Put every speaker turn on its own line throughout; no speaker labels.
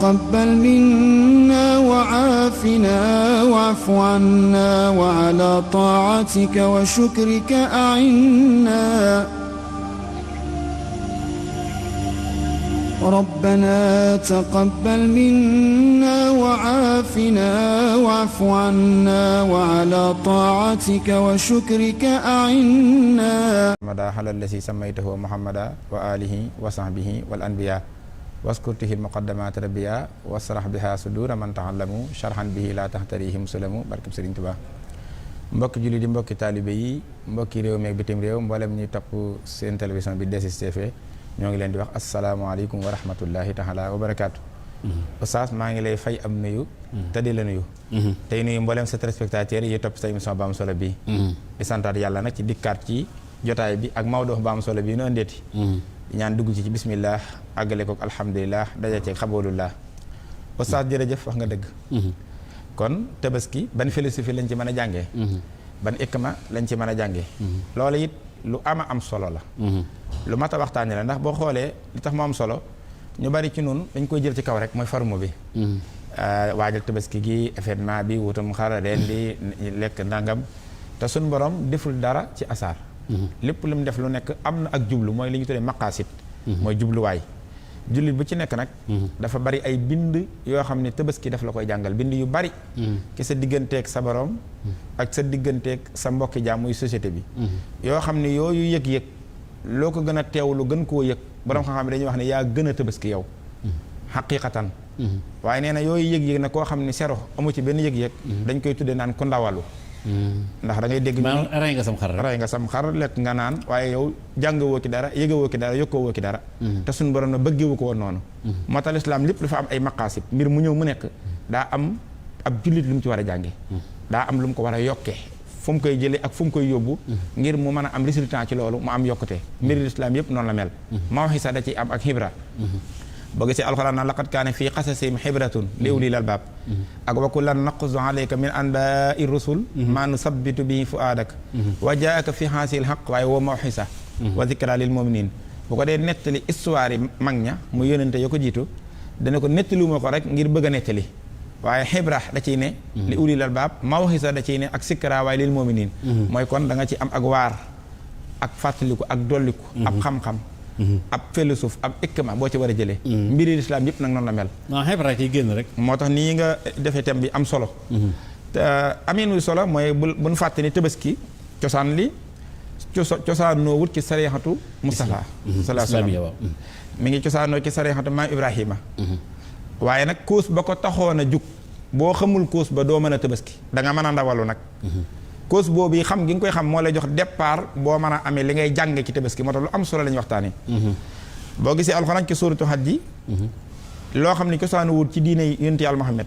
تقبل منا وعافنا واعف عنا وعلى طاعتك وشكرك أعنا ربنا تقبل منا وعافنا واعف عنا وعلى طاعتك وشكرك أعنا
مدى على الذي سميته محمدا وآله وصحبه والأنبياء waskurtihi muqaddamat rabbiya wasrah biha sudura man ta'allamu sharhan bihi la tahtarihi muslimu barkeb Sëriñ Tuubaa mbokki julli di mbokki taalibe yi mbokki réew mi ak bitim réew mboolem ñuy topp seen télévision bi 2STV ñoo ngi leen di wax asalaamaaleykum wa rahmatullahi taala wa barakaatu. Oustaz maa ngi lay fay am nuyu te di la nuyu tey nuyu mboolem sa téléspectateurs yi topp sa émission ba am solo bi di santaat yàlla nag ci dikkaat ci jotaay bi ak Maodo ba am solo bi nu andeeti ñaan dugg ci bismillah àggale ko alhamdulilah daja ceeg xaboolullah. Oustaz jërëjëf wax nga dëgg kon tabaski ban philosophie lañ ci mën a jàngee ban ikma lañ ci mën a jàngee loolu it lu ama am solo la lu mat a waxtaane la ndax boo xoolee li tax mu am solo ñu bari ci noonu dañ koy jël ci kaw rek mooy forme bi waajal tabaski gi événement bi wutum xara reen di lekk ndàngam te suñ borom deful dara ci asaar lépp lu mu def lu nekk am na ak jublu mooy li ñu tuddee maqaasit mooy jubluwaay jullit bu ci nekk nag dafa bari ay bind yoo xam ne tabaski daf la koy jàngal bind yu bari ci sa digganteeg sa borom ak sa digganteeg sa mbokki jaam muy société bi yoo xam ne yooyu yëg-yëg loo ko gën a teewlu gën koo yëg borom xam-xam dañuy wax ne yaa gën a tabaski yow xaqiqatan waaye nee na yooyu yëg-yëg na koo xam ne sero amu ci benn yëg-yëg dañ koy tuddee naan ko ndawalu ndax da ngay dégg
rey nga sam xar lekk nga naan waaye yow jàngawoo ki dara yëgawoo ki dara yokkowoo ki dara te suñu borom na bëggewu ko woon noonu moo tax lislaam lépp dafa am ay maqaasid mbir mu ñëw mu nekk daa am ab jullit lu mu ci war a jànge daa am lu mu ko war a yokkee fu mu koy jëlee ak fu mu koy yóbbu ngir mu mën a am résultat ci loolu mu am yokkute mbiri lislaam yëpp noonu la mel mawxisa da ciy am ak xibra boo gisee alxuraan naan laqad kaana fii qasasihim xibratun li ulil albaab ak wa kullan naqussu alayka min anbaa'i rusul maa nusabbitu bihi fu'aadak wa jaa'aka fi haazihil haqq waaye wa mawxisa wa zikraa lil mu'miniin bu ko dee nettali histoire yi mag ña mu yónente yo ko jiitu dana ko nettaliwuma ko rek ngir bëgg a nettali waaye xibra da ciy ne li ulil albaab mawxisa da ciy ne ak zikraa waaye lil mu'miniin mooy kon da nga ci am ak waar ak fàttaliku ak dolliku ab xam-xam ab philosophe ab ikma boo ci war a jëlee mbiri lislaam yëpp nag noonu la mel non xibra ci génn rek moo
tax nii nga defee thème bi am solo te aminu solo mooy bu nu fàtte ni tabaski cosaan li cosaanoo wut ci sarixatu Mustafa sallallahu alayhi wa sallam mi ngi cosaanoo ci sarixatu maam Ibrahima waaye nag cause ba ko taxoon a jug boo xamul cause ba doo mën a tabaski da nga mën a ndawalu nag cause boobu xam gi nga koy xam moo lay jox départ boo mën a amee li ngay jànge ci tabaski moo tax lu am solo la ñuy waxtaanee boo gisee alxuraan ci suuratu Hajj loo xam ne cosaanu wut ci diine yonent Yàlla Muhammad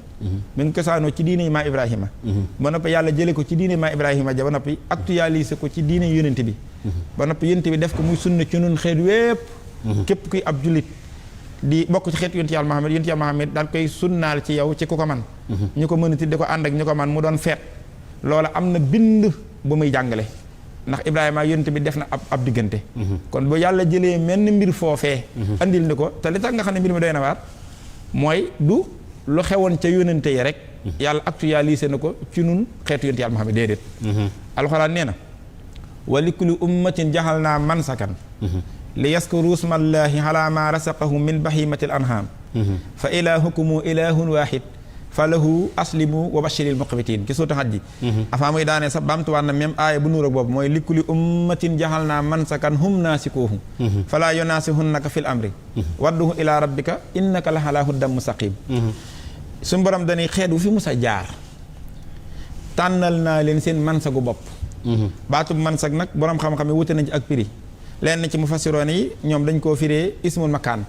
mi ngi cosaanoo ci diine maa Ibrahima ba noppi yàlla jële ko ci diine maa Ibrahima ja ba noppi actualisé ko ci diine yonent bi ba noppi yonent bi def ko muy sunna ci nun xeet wépp képp kuy ab jullit di bokk ci xeet yonent Yàlla Muhammad daal koy sunnaal ci yow ci ku ko man ñu ko mën a tudde ko ànd ak ñu ko man mu doon feet loola am na bind bu muy jàngale ndax Ibrahima yonent bi def na ab diggante kon bu yàlla jëlee menn mbir foofee andil ni ko te li tax nga xam ne mbir mi doy na waar mooy du lu xewoon ca yonente yi rek yàlla actualisé na ko ci nun xeetu yonent Yàlla Muhammad déedéet alxuraan nee na wa li kulli ummatin jaxal naa mansakan li yaskuru smallahi ala ma rasaqahum min bahimatil anham fa ilahukumu ilahun wahid falahu aslimu wa bashiril muqbitin ci suuratu Hajj afaa muy daanee sax baamtuwaat na même aaya bu nuur ak boobu mooy likuli ummatin jaxal naa mansakan hum naasikuuhu falaa yunaasihunaka fil amri wadduhu ila rabbika innaka la ala hudan mustaqim suñu borom dañuy xeet wu fi musa jaar tànnal naa leen seen mansagu bopp baatub mansag nag borom xam-xam yi wute nañ ci ak prix leen ci mufassiroon yi ñoom dañ koo firee ismul makaan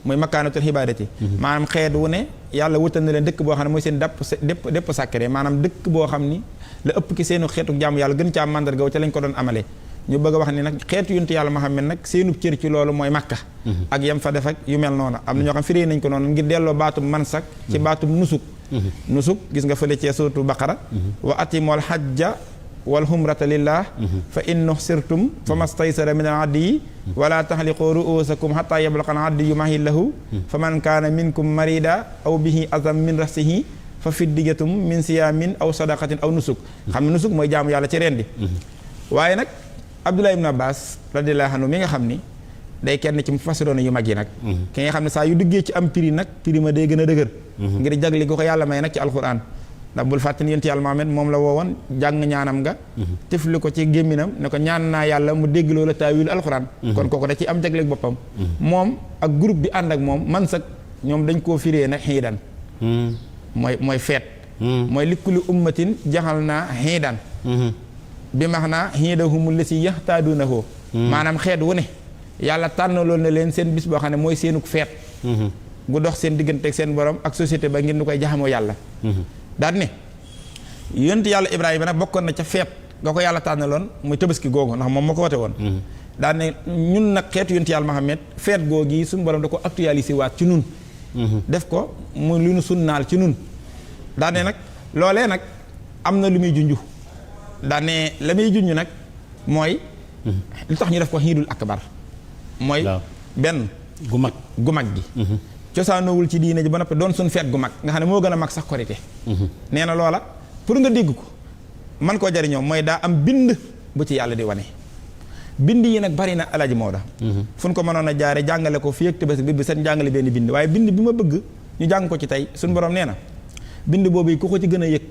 mooy makaanatul xibaadati maanaam xeet wu ne yàlla wutal na leen dëkk boo xam ne mooy seen dépp sacré maanaam dëkk boo xam ni la ëpp ki seenu xeetu jaamu yàlla gën caa màndargaw ca lañ ko doon amale ñu bëgg a wax ni nag xeetu yonent Yàlla Muhammad nag seenub cër ci loolu mooy Makka ak yam fa def ak yu mel noonu am na ñoo xam firee nañ ko noonu ngir delloo baatum mansak ci baatum nusuk gis nga fële ci suuratu Baqara wa atimul hajja
wal humrata lillah fa in nuxsirtum fa mastaysara min al adyi wala taxliqu ruusakum xata yablaqa al adyu mahillahu fa man kaana minkum marida aw bihi azam min rasihi fa fiddiyatum min siyaamin aw sadaqatin aw nusuk xam ne nusuk mooy jaamu yàlla ci rendi waaye nag Abdullah ibn Abbas radiyallahu anhu mi nga xam ni day kenn ci mufassiroon yu mag yi nag ki nga xam ne saa yu duggee ci am prix nag prix ma day gën a dëgër ngir jagli gu ko yàlla may nag ci alquran ndax bul fàttali yonent yàlla Muhammad moom la woowoon jàng ñaanam nga tifli ko ci gémminam ne ko ñaan naa yàlla mu dégg loola taawilu alquran kon kooku da ci am jagleeg boppam moom ak groupe bi ànd ak moom man sax ñoom dañ koo firee nag xiidan mooy feet mooy likkuli ummatin jaxal naa xiidan bi max naa xiidahumul la si yaxtaadunahu maanaam xeet wu ne yàlla tànnaloon na leen seen bis boo xam ne mooy seenuk feet gu dox seen digganteeg seen borom ak société ba ngir nu koy jaxamoo yàlla daal ne yonent yàlla Ibrahima nag bokkoon na ca feet nga ko yàlla tànnaloon muy tabaski googu ndax moom moo ko wote woon daal ne ñun nag xeetu yonent yàlla Muhammad feet googu yi suñu borom da ko actualisé waat ci nun def ko mu lu nu sunnaal ci nun daal ne nag loolee nag am na lu muy junju daal ne la muy junj nag mooy lu tax ñu def ko xiidul akbar mooy benn gu mag gi cosaanoowul ci diine ji ba noppi doon suñ feet gu mag nga xam ne moo gën a mag sax korite nee na loola pour nga dégg ko man koo jariñoo mooy daa am bind bu ci yàlla di wane bind yi nag bari na Alaaji Maodo fu ñu ko mënoon a jaare jàngale ko fii ak Tabaski bi seen jàngale benn bind waaye bind bi ma bëgg ñu jàng ko ci tey suñ borom nee na bind boobu ku ko ci gën a yëg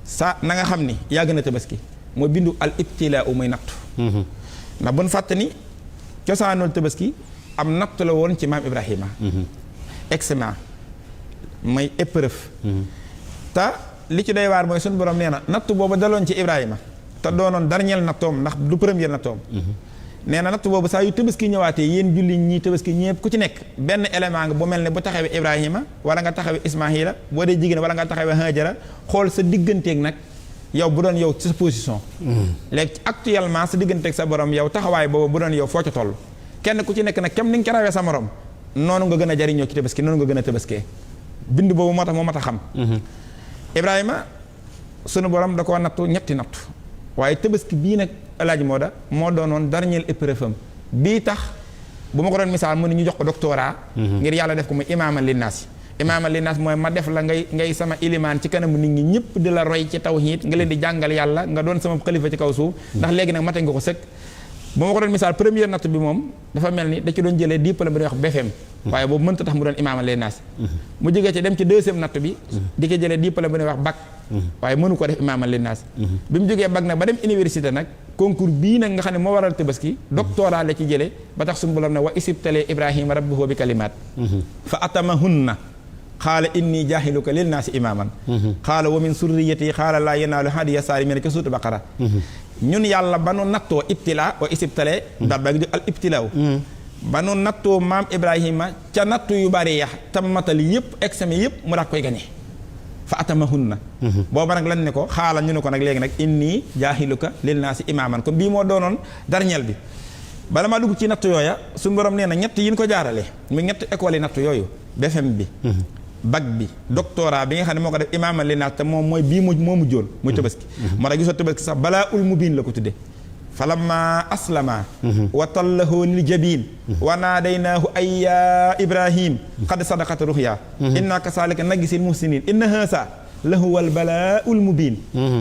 sa na nga xam ni yaa gën a Tabaski mooy bindu al ibtilaa muy nattu ndax buñ fàtte ni cosaanul Tabaski am nattu la woon ci maam Ibrahima examen mooy épreuve te li ci doy waar mooy suñu borom nee na nattu boobu daloon ci Ibrahima te doonoon dernier nattoom ndax du premier nattoom nee na nattu boobu saa yu Tabaski ñëwaatee yéen julli ñi Tabaski ñëpp ku ci nekk benn élément nga bu mel ne bu taxawee Ibrahima wala nga taxawee Ismaahila boo dee jigéen wala nga taxawee Hajara xool sa digganteeg nag yow bu doon yow ci sa position léegi actuellement sa digganteeg sa borom yow taxawaay boobu bu doon yow foo ca toll kenn ku ci nekk nag kem ni nga ca rawee sa morom noonu nga gën a jariñoo ci Tabaski noonu nga gën a Tabaskee bind boobu moo tax moo mat a xam Ibrahima sunu borom da koo nattu ñetti nattu waaye Tabaski bii nag Alaaji Mooda moo doonoon dernier épreuve am bii tax bu ma ko doon misaal mu ne ñu jox ko doctorat ngir yàlla def ko muy imaaman linnaas imaaman linnaas mooy ma def la ngay sama ilimaan ci kanamu nit ñi ñëpp di la roy ci tawhiid nga leen di jàngal yàlla nga doon sama xalifa ci kaw suuf ndax léegi nag mate nga ko sëkk bu ma ko doon misaal première natt bi moom dafa mel ni da ci doon jëlee diplôme bi ñuy wax BFM waaye boobu mënta tax mu doon imaaman linnaas mu jógee ci dem ci deuxième natt bi di ko jëlee diplôme bi ñuy wax bac waaye mënu ko def imaaman linnaas bi mu jógee bac nag ba dem université nag concours bii nag nga xam ne moo waral Tabaski doctorat la ci jëlee ba tax suñu borom ne wa isibtalee Ibrahima rabbuhu bi kalimaat fa atamahunna xaala inni jaahiluka lil naasi imaaman xaala wa min surriyati xaala laa yanaalu hadiya saalimiina ca suutu Baqara ñun yàlla ba nu nattoo ibtilaa wa isibtalee daal ba ngi jóg al ibtilaaw ba nu nattoo maam Ibrahima ca nattu yu bari ya tam matal yëpp examen yëpp mu daa koy gañe fa atamahunna booba nag lan ne ko xaala ñu ne ko nag léegi nag inni jaahiluka lil naasi imaaman kon bii moo doonoon darñel bi bala maa dugg ci nattu yooya suñu borom nee na ñett yi ñu ko jaarale muy ñetti école yi nattu yooyu BFM bi bac bi doctorat bi nga xam ne moo ko def imaaman lin naas te moom mooy bii moo mujjoon muy Tabaski moo tax gisoo Tabaski sax balaa ul mubiin la ko tudde falamma aslama wa tallahu lil jabin wa naadaynaahu ay ya Ibrahim qad sadaqata ruhya inna kasaalika najzil muhsinin inna haasa lahuwal balaaul mubiin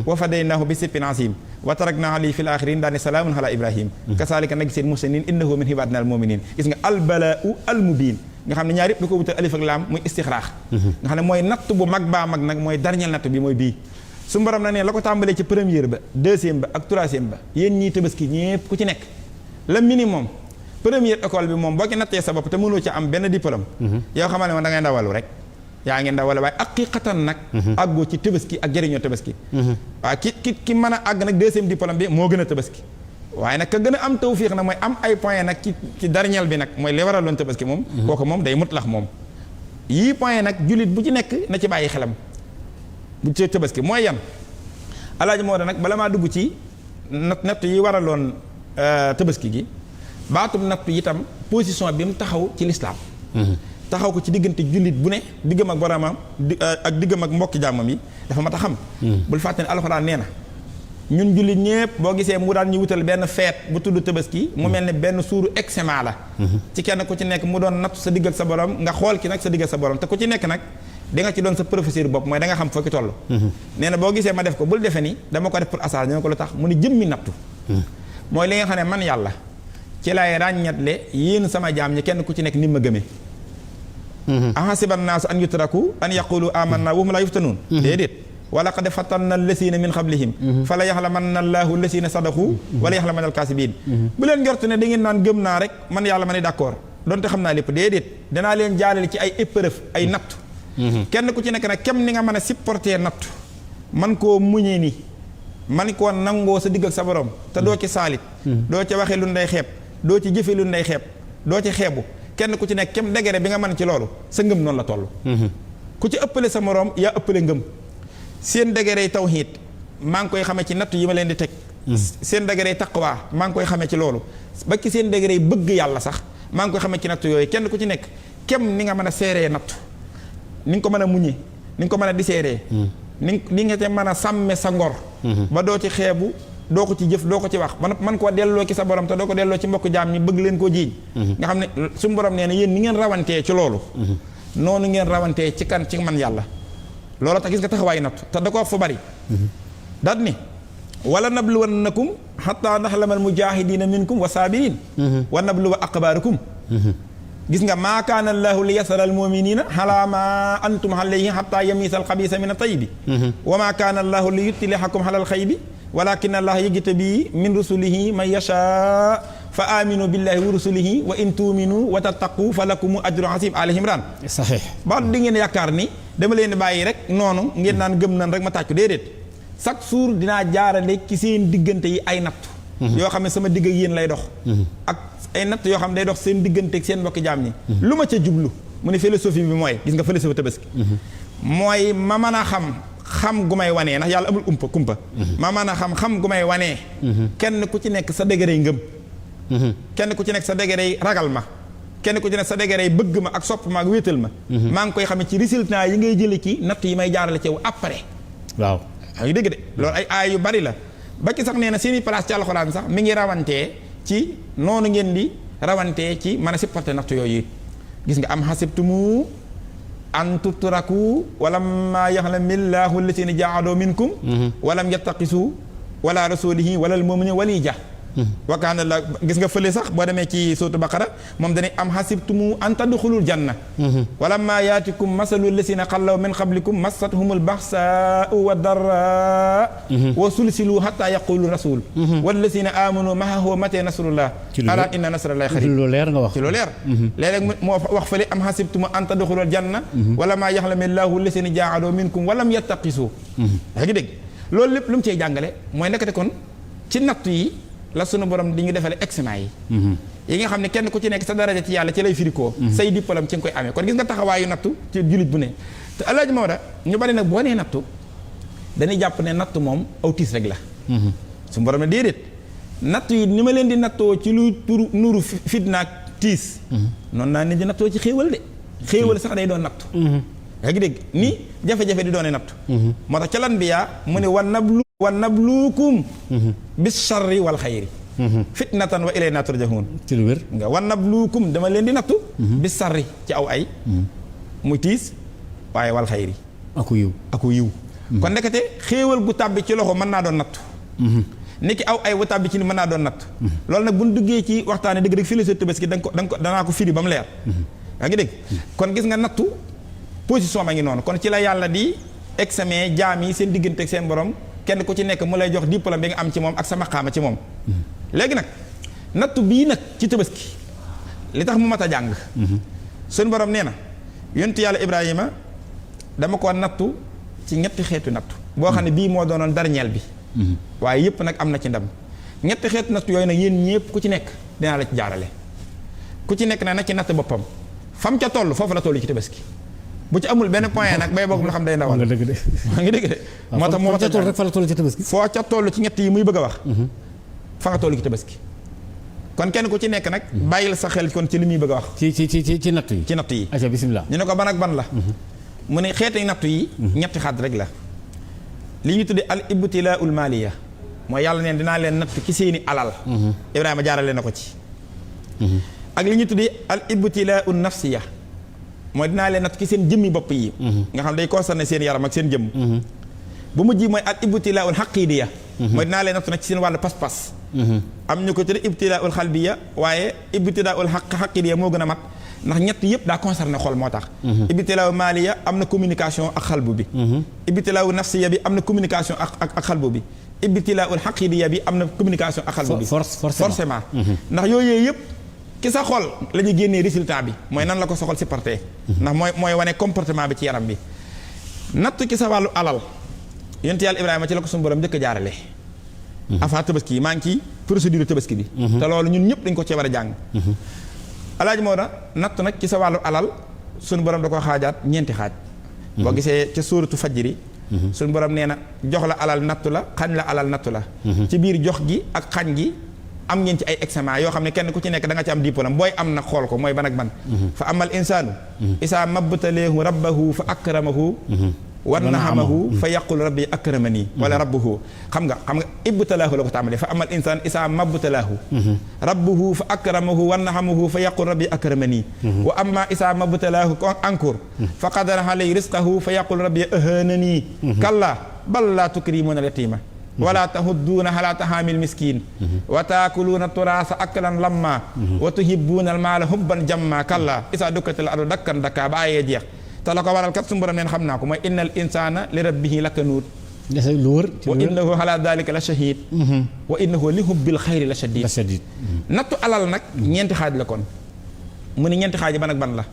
wa fadaynaahu bi sibtin azim wa tarakna alayhi fil axirin daane salaamun ala Ibrahim kasaalika najzil muhsinin innahu min ibadina al muminin gis nga al balaau al mubiin nga xam ne ñaar yëpp da ko wutal alif ak laam muy istixraax nga xam ne mooy natt bu mag baa mag nag mooy dernier natt bi mooy bii su borom na ne la ko tàmbalee ci première ba deuxième ba ak troisième ba yéen ñii Tabaski ñépp ku ci nekk le minimum première école bi moom boo ci nattee sa bopp te mënoo ci am benn diplôme yow xamal ne moom da ngay ndawalu rek yaa ngi ndawalu waaye haqiqatan nag àggoo ci Tabaski ak jëriñoo Tabaski waaye ki mën a àgg nag deuxième diplôme bi moo gën a Tabaski waaye nag ka gën a am tawfiix nag mooy am ay point nag ci dernier bi nag mooy li waraloon Tabaski moom kooku moom day mutlax moom yii point nag jullit bu ci nekk na ci bàyyi xelam bu ci Tabaski mooy yan Alaaji Maodo nag bala maa dugg ci natt yi waraloon Tabaski gi baatum natt itam position bi mu taxaw ci lislaam taxaw ko ci diggante jullit bu ne diggam ak boromam ak diggam ak mbokki jàmmam yi dafa mat a xam bul fàtte ne alxuraan nee na
ñun jullit ñëpp boo gisee mu daan ñu wutal benn feet bu tudd tabaski mu mel ne benn suuru exement la ci kenn ku ci nekk mu doon nattu sa digg ak sa borom nga xool ki nag sa digg ak sa borom te ku ci nekk nag di nga ci doon sa professeur bopp mooy da nga xam foo ki toll nee na boo gisee ma def ko bul defe ni dama ko def pour asar ñu ne ko lu tax mu ni jëmmi nattu mooy li nga xam ne man yàlla ci lay ràññatle yéen sama jaam ñi kenn ku ci nekk ni ma gëmee ahasiba naasu an yutraku an yaqulu amanna wa hum la yuftanun déedéet wa laqad fatanna allasina min qablihim fa la yaxlamanna allahu allasina sadaqu wala yaxlamanna alkaasibin bu leen njort ne da ngeen naan gëm naa rek man yàlla ma ne d'accord donte xam naa lépp déedéet danaa leen jaalale ci ay épreuve ay natt kenn ku ci nekk nag kem ni nga mën a supporter natt man koo muñee ni man koo nangoo sa digg ak sa borom te doo ci saalit doo ci waxee lu nday xeeb doo ci jëfe lu nday xeeb doo ci xeebu kenn ku ci nekk kem degere bi nga mën ci loolu sa ngëm noonu la toll ku ci ëppale sa moroom yaa ëppale ngëm seen degerey tawhiid maa ngi koy xamee ci natt yi ma leen di teg seen degerey taqwa maa ngi koy xamee ci loolu ba ci seen degerey bëgg yàlla sax maa ngi koy xamee ci natt yooyu kenn ku ci nekk kem ni nga mën a seeree natt ni nga ko mën a muñe ni nga ko mën a diseeree ni nga te mën a sàmme sa ngor ba doo ci xeebu doo ko ci jëf doo ko ci wax man koo delloo ci sa borom te doo ko delloo ci mbokk jaam ñi bëgg leen koo jiiñ nga xam ne suñu borom nee na yéen ni ngeen rawantee ci loolu noonu ngeen rawantee ci kan ci man yàlla loolu tax gis nga taxawaayu natt te da ko fa bari daat ni wala nabluwannakum hatta naxlamal mujahidina minkum wa sabirin wa nabluwa aqbaarakum gis nga maa kaana allahu li yasara al muminina ala ma antum alayhi hatta yamisa al xabisa min at-tayyibi wa maa kaana allahu li yutlihakum ala al xaybi walakin allah yajtabi min rusulihi man yasha fa aminu billahi wa rusulihi wa in tuuminu wa tattaqu fa lakum ajrun azim ali imran
saxiix
ba di ngeen yaakaar ni dama leen di bàyyi rek noonu ngeen naan gëm nan rek ma tàccu déedéet chaque jour dinaa jaarale ci seen diggante yi ay natt yoo xam ne sama digg ak yéen lay dox ak ay natt yoo xam ne day dox seen diggante ak seen mbokki jaam ñi lu ma ca jublu mu ne philosophie bi mooy gis nga philosophie tabaski mooy ma mën a xam gu may wanee ndax yàlla amul kumpa ma mën a xam gu may wanee kenn ku ci nekk sa degré ngëm kenn ku ci nekk sa degré ragal ma kenn ku ci nekk sa degré bëgg ma ak sopp ma ak wéetal ma maa ngi koy xamee ci résultat yi ngay jële ci natt yi may jaarale ci yow après
waaw
yaa ngi dégg de loolu ay aay yu bari la ba ci sax nee na seeni place ci alxuraan sax mi ngi rawantee ci noonu ngeen di rawantee ci mën a supporter natt yooyu gis nga am xasibtumu an tutraku walamma yaxlamillahu alladina jaadoo minkum walam yattaqisu wala rasulihi wala almu'minin walija wa kaana la gis nga fële sax boo demee ci suuratu baqara moom dañuy am xasibtumu an tadxulul janna walamma yaatikum masalu alladina xallaw min qablikum massathumul baxsaau wa darra wa sulsilu hatta yaqulu rasul walladina amanu maahu mate nasrullah ala inna nasrallahi xarib
lu leer nga wax
ci lu leer léeg-léeg moo wax fële am xasibtumu an tadxulul janna walamma yaxlamillahu alladina jaadoo minkum walam yattaqisu yaa ngi dégg loolu lépp lu mu cey jàngale mooy nekkate kon ci natt yi la sunu borom di ñu defale examen yi nga xam ne kenn ku ci nekk sa daraja ci yàlla ci lay firikoo say diplôme ci nga koy amee kon gis nga taxawaayu nattu ci jullit bu ne te Alaaji Maodo ñu bari nag boo nee nattu dañuy jàpp ne nattu moom autis rek la su borom ne déedéet nattu yi ni ma leen di nattoo ci lu turu nuru fitnaak tiis noonu naa ne di nattoo ci xéewal de xéewal sax day doon nattu yaa ngi dégg ni jafe-jafe di doone nattu moo tax ca lan bi yaa mu ne wa nabluukum bis sharri wal xayri fitnatan wa ilayna turjaxuun
ci lu wér
nga wa nabluukum dama leen di nattu bis sarri ci aw ay muy tiis waaye wal xayri
aku yiw
kon nekkate xéewal gu tàbbi ci loxo mën naa doon nattu niki aw ay bu tàbbi ci ni mën naa doon nattu loolu nag bu ñu duggee ci waxtaane dëgg-dëgg philosophie tabaski danaa ko firi ba mu leer yaa ngi dégg kon gis nga nattu position ma ngi noonu kon ci la yàlla di examen jaam yi seen diggante ak seen borom kenn ku ci nekk mu lay jox diplôme bi nga am ci moom ak sa maqaama ci moom léegi nag nattu bii nag ci tabaski li tax mu mat a jàng suñu borom nee na yontu yàlla Ibrahima dama ko nattu ci ñetti xeetu nattu boo xam ne bii moo doonoon darñeel bi waaye yëpp nag am na ci ndam ñetti xeetu nattu yooyu nag yéen ñëpp ku ci nekk dinaa la ci jaarale ku ci nekk na ci natt boppam fam ca toll foofu la toll ci tabaski bu ci amul benn point nag bay boog nga xam day ndawal
nga dëgg de
maa ngi dégg de moo tax moo ca toll
rek fa la toll ci tabaski
foo ca toll ci ñett yi muy bëgg a wax fa nga toll ci tabaski kon kenn ku ci nekk nag bàyyil sa xel kon ci li muy bëgg a wax
ci natt yi
ci natt yi
aca bismillah
ñu ne ko ban ak ban la mu ne xeeti nattu yi ñetti xaaj rek la li ñu tudde al ibtilaaul maaliya
mooy yàlla neen dinaa leen natt ci seeni alal Ibrahima jaarale na ko ci ak li ñu tuddee al ibtilaa'u nafsiya mooy dinaa leen natt ci seen jëmmi bopp yi nga xam day concerné seen yaram ak seen jëmm bu mujj mooy al ibtilaa'u haqiidiya mooy dinaa leen natt nag ci seen wàllu pas-pas am ñu ko tuddee ibtilaa'u xalbiya waaye ibtilaa'u haqiidiya moo gën a mat ndax ñett yëpp daa concerné xol moo tax ibtilaawu maaliya am na communication ak xalbu bi ibtilaawu nafsiya bi am na communication ak xalbu bi ibtilaawu xaqiidiya bi am na communication ak xalbu bi forcément ndax yooyu yëpp ki sa xol la ñuy génnee résultat bi mooy nan la ko sa xol si porté ndax mooy wane comportement bi ci yaram bi natt ki sa wàllu alal yonent yàlla Ibrahima ci la ko suñu borom njëkk a jaarale avant tabaski yi maa ngi ci procédure tabaski bi te loolu ñun ñëpp dañ ko cee war a jàng alaaji moo da natt nag ci sa wàllu alal suñu borom da ko xaajaat ñeenti xaaj boo gisee ca sóoratu fajri suñu borom nee na jox la alal nattu la xañ la alal nattu la ci biir jox gi ak xañ gi am ngeen ci ay examen yoo xam ne kenn ku ci nekk da nga ci am diplôme booy am nag xool ko mooy ban ak ban fa amal insaanu isaa mabtaleehu rabbahu fa akramahu wa nahamahu fa yaqul rabbi akramani wala rabbuhu xam nga ibtalaahu la ko tàmbalee fa amal insaan isaa mabtalaahu rabbuhu fa akramahu wa nahamahu fa yaqul rabbi akramani wa amma isaa mabtalaahu encore fa qadara alayhi rizqahu fa yaqul rabbi ahanani kalla bal laa tukrimuuna al-yatiima wala tahudduuna ala tahaamil miskiin wa taakuluuna turaasa aklan lamma wa tuhibbuuna al-maala hubban jamma kalla isaa dukkatil ardu dakkan dakka ba ayee jeex te la ko waral kat suñu borom neen xam naa ko mooy innal insaana li rabbihi lakanuud wa innahu ala dalika la shahid wa innahu li hubbil xayri la shadid nattu alal nag ñeenti xaaj la kon mu ni ñeenti xaaj ban ak ban la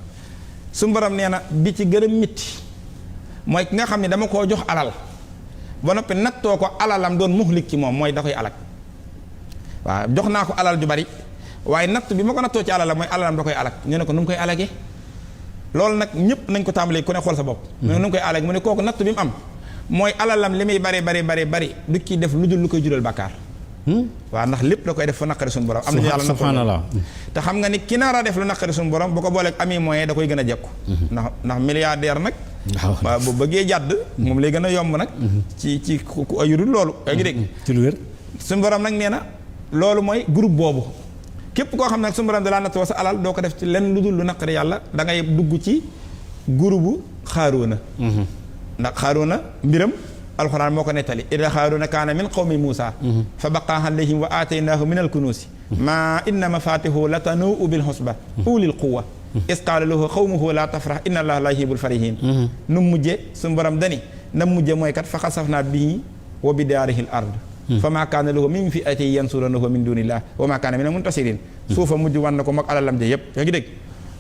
suñu borom nee na bi ci gën a métti mooy ki nga xam ne dama koo jox alal ba noppi nattoo ko alalam doon muxlik ci moom mooy da koy alak waaw jox naa ko alal ju bari waaye natt bi ma ko nattoo ci alalam mooy alalam da koy alak ñu ne ko nu mu koy alagee loolu nag ñëpp nañ ko tàmbalee ku ne xool sa bopp mu ne nu ngi koy alak mu ne kooku natt bi mu am mooy alalam li muy bari du ci def lu dul lu koy jural bàkkaar waaw ndax lépp da koy def fa naqari suñu borom am nañu yàlla subhanallah te xam nga ni ki nar a def lu naqari suñu borom bu ko booleeg ami moyen da koy gën a jekku ndax milliardaire nag waaw bu bëggee jàdd moom lay gën a yomb nag ci ku ayudul loolu yaa ngi dégg
ci lu wér
suñu borom nag nee na loolu mooy groupe boobu képp koo xam ne nag suñu borom da laa nattoo sa alal doo ko def ci lenn lu dul lu naqari yàlla da ngay dugg ci groupe xaaroona ndax xaaroona mbiram alxuraan moo ko nettali ida xaaroona kaana min qawmi Muusa fa baqaa alayhim wa aataynaahu min alkunuusi maa inna mafaatihu la tanuu bil husba ulil quwa is qaala lahu qawmuhu la tafrax inna allaha la yuhibbul farihin nu mujje suñu borom dani na mujje mooy kat fa xasafnaa bihi wa bi daarihi l ard fa maa kaana lahu min fi'atin yansurunahu min dunillah wa maa kaana mina muntasirin suufa mujj wan na ko mag alalam ja yëpp yaa ngi dégg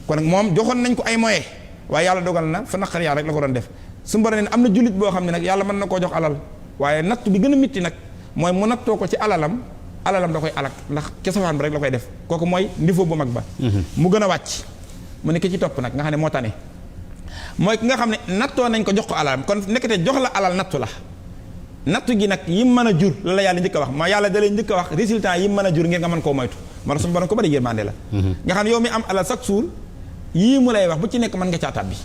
kon nag moom joxoon nañ ko ay moyens waaye yàlla dogal na fa naqar yàlla rek la ko doon def su mbara ne am na jullit boo xam ne nag yàlla mën na koo jox alal waaye natt bi gën a mitti nag mooy mu nattoo ko ci alalam da koy alak ndax ca safaan ba rek la koy def kooku mooy niveau bu mag ba mu gën a wàcc mu ne ki ci topp nag nga xam ne moo tane mooy ki nga xam ne nattoo nañ ko jox ko alalam kon nekkate jox la alal nattu la nattu gi nag yim mën a jur la yàlla njëkk a wax ma yàlla da lay njëkk a wax résultat yim mën a jur ngir nga mën koo moytu moo tax suñu borom ko bari yërmande la nga xam ne yow mi am alal chaque jour yii mu lay wax bu ci nekk mën nga caatab bi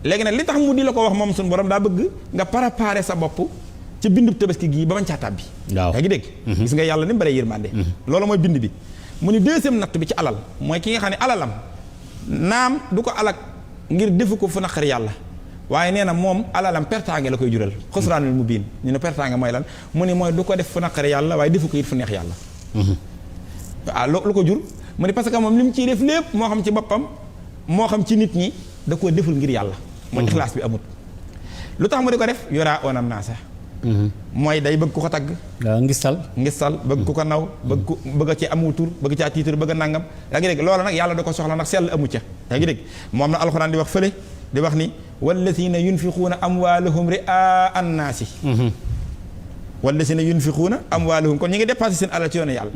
léegi nag li tax mu di la ko wax moom suñu borom daa bëgg nga préparer sa bopp ci bindub tabaski gii ba bañ caatab bi yaa ngi dégg gis nga yàlla ni mu bari yërmande loolu mooy bind bi mu ni deuxième natt bi ci alal mooy ki nga xam ne alalam naam du ko alak ngir defu ko fu naqari yàlla waaye nee na moom alalam pertaange la koy jural xusraanul mubiin ñu ne pertaange mooy lan mu ni mooy du ko def fu naqari yàlla waaye defu ko it fu neex yàlla waaw lu ko jur mu ni parce que moom li mu ciy def lépp moo xam ci boppam moo xam ci nit ñi da koo deful ngir yàlla mooy ixlaas bi amut lu tax mu di ko def yoraa onam naa sax mooy day bëgg ku ko tagg ngistal bëgg ku ko naw bëgg ci amu tur bëgg caa tiitur bëgg a nangam yaa ngi dégg loolu nag yàlla da ko soxla nag sell amu ca yaa ngi dégg moom na alxuraan di wax fële di wax ni wallazina yunfiquuna amwaalahum ri'aa annaasi wallazina yunfiquuna amwaalahum kon ñu ngi dépassé seen alal ci yoonu yàlla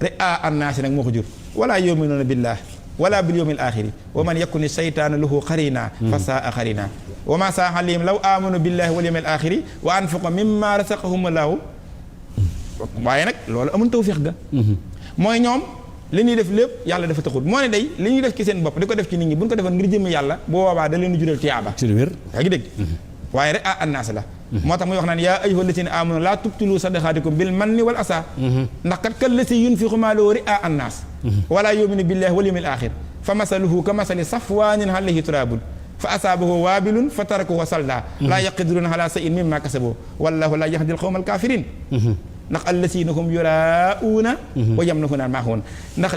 ri'aa annaasi nag moo ko jur wala yu'minuuna billah wala bil yawmil aaxiri wa man yakuni seytaanu lahu qarina fa saa qarina wa ma saa alayhim law amanu billahi wal yawmil aaxiri wa anfaqu mimma razaqahumullahu waaye nag loolu amul tawfiix ga mooy ñoom li ñuy def lépp yàlla dafa taxul moo ne day li ñuy def ci seen bopp di ko def ci nit ñi bu ñu ko defoon ngir jëmm yàlla bu boobaa da leen jureel tiyaaba ci lu wér yaa ngi dégg waaye rek annaas la moo tax muy wax naan yaa ayyuhal lazina aamanu laa tubtilu sadaqaatikum bil manni wal asaa ndax kat kallazii yunfiqu maalahu ri'aa an-naas wala yu'minu billahi wal yawmil aaxir fa masaluhu ka masali safwaanin alayhi turaabun fa asaabahu waabilun fa tarakahu saldaa laa yaqdiruuna alaa shay'in mimmaa kasabuu wallaahu laa yahdil qawmal kaafiriin ndax allazina hum yuraa'uuna wa yamnahuuna al-maa'uun ndax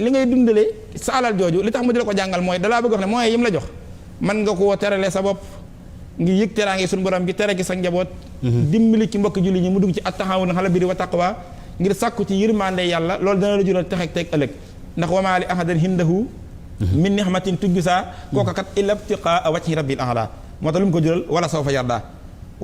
li ngay dundalee sa alal jooju li tax mu di la ko jàngal mooy dalaa bëgg wax ne mooy yim la jox mën nga koo terale sa bopp ngir yëg teraange suñu borom gi tere gi sa njaboot dimbali ci mbokk julli ñi mu dugg ci at-tahaawun alal birri wa taqwa ngir sàkku ci yërmande yàlla loolu dana la jural texeeg teg ëllëg ndax wa maa li ahadin indahu min nihmatin tujzaa kooka kat illa ibtiqaa wajhi rabbil a'laa moo tax lu mu ko jural wala sawfa yardaa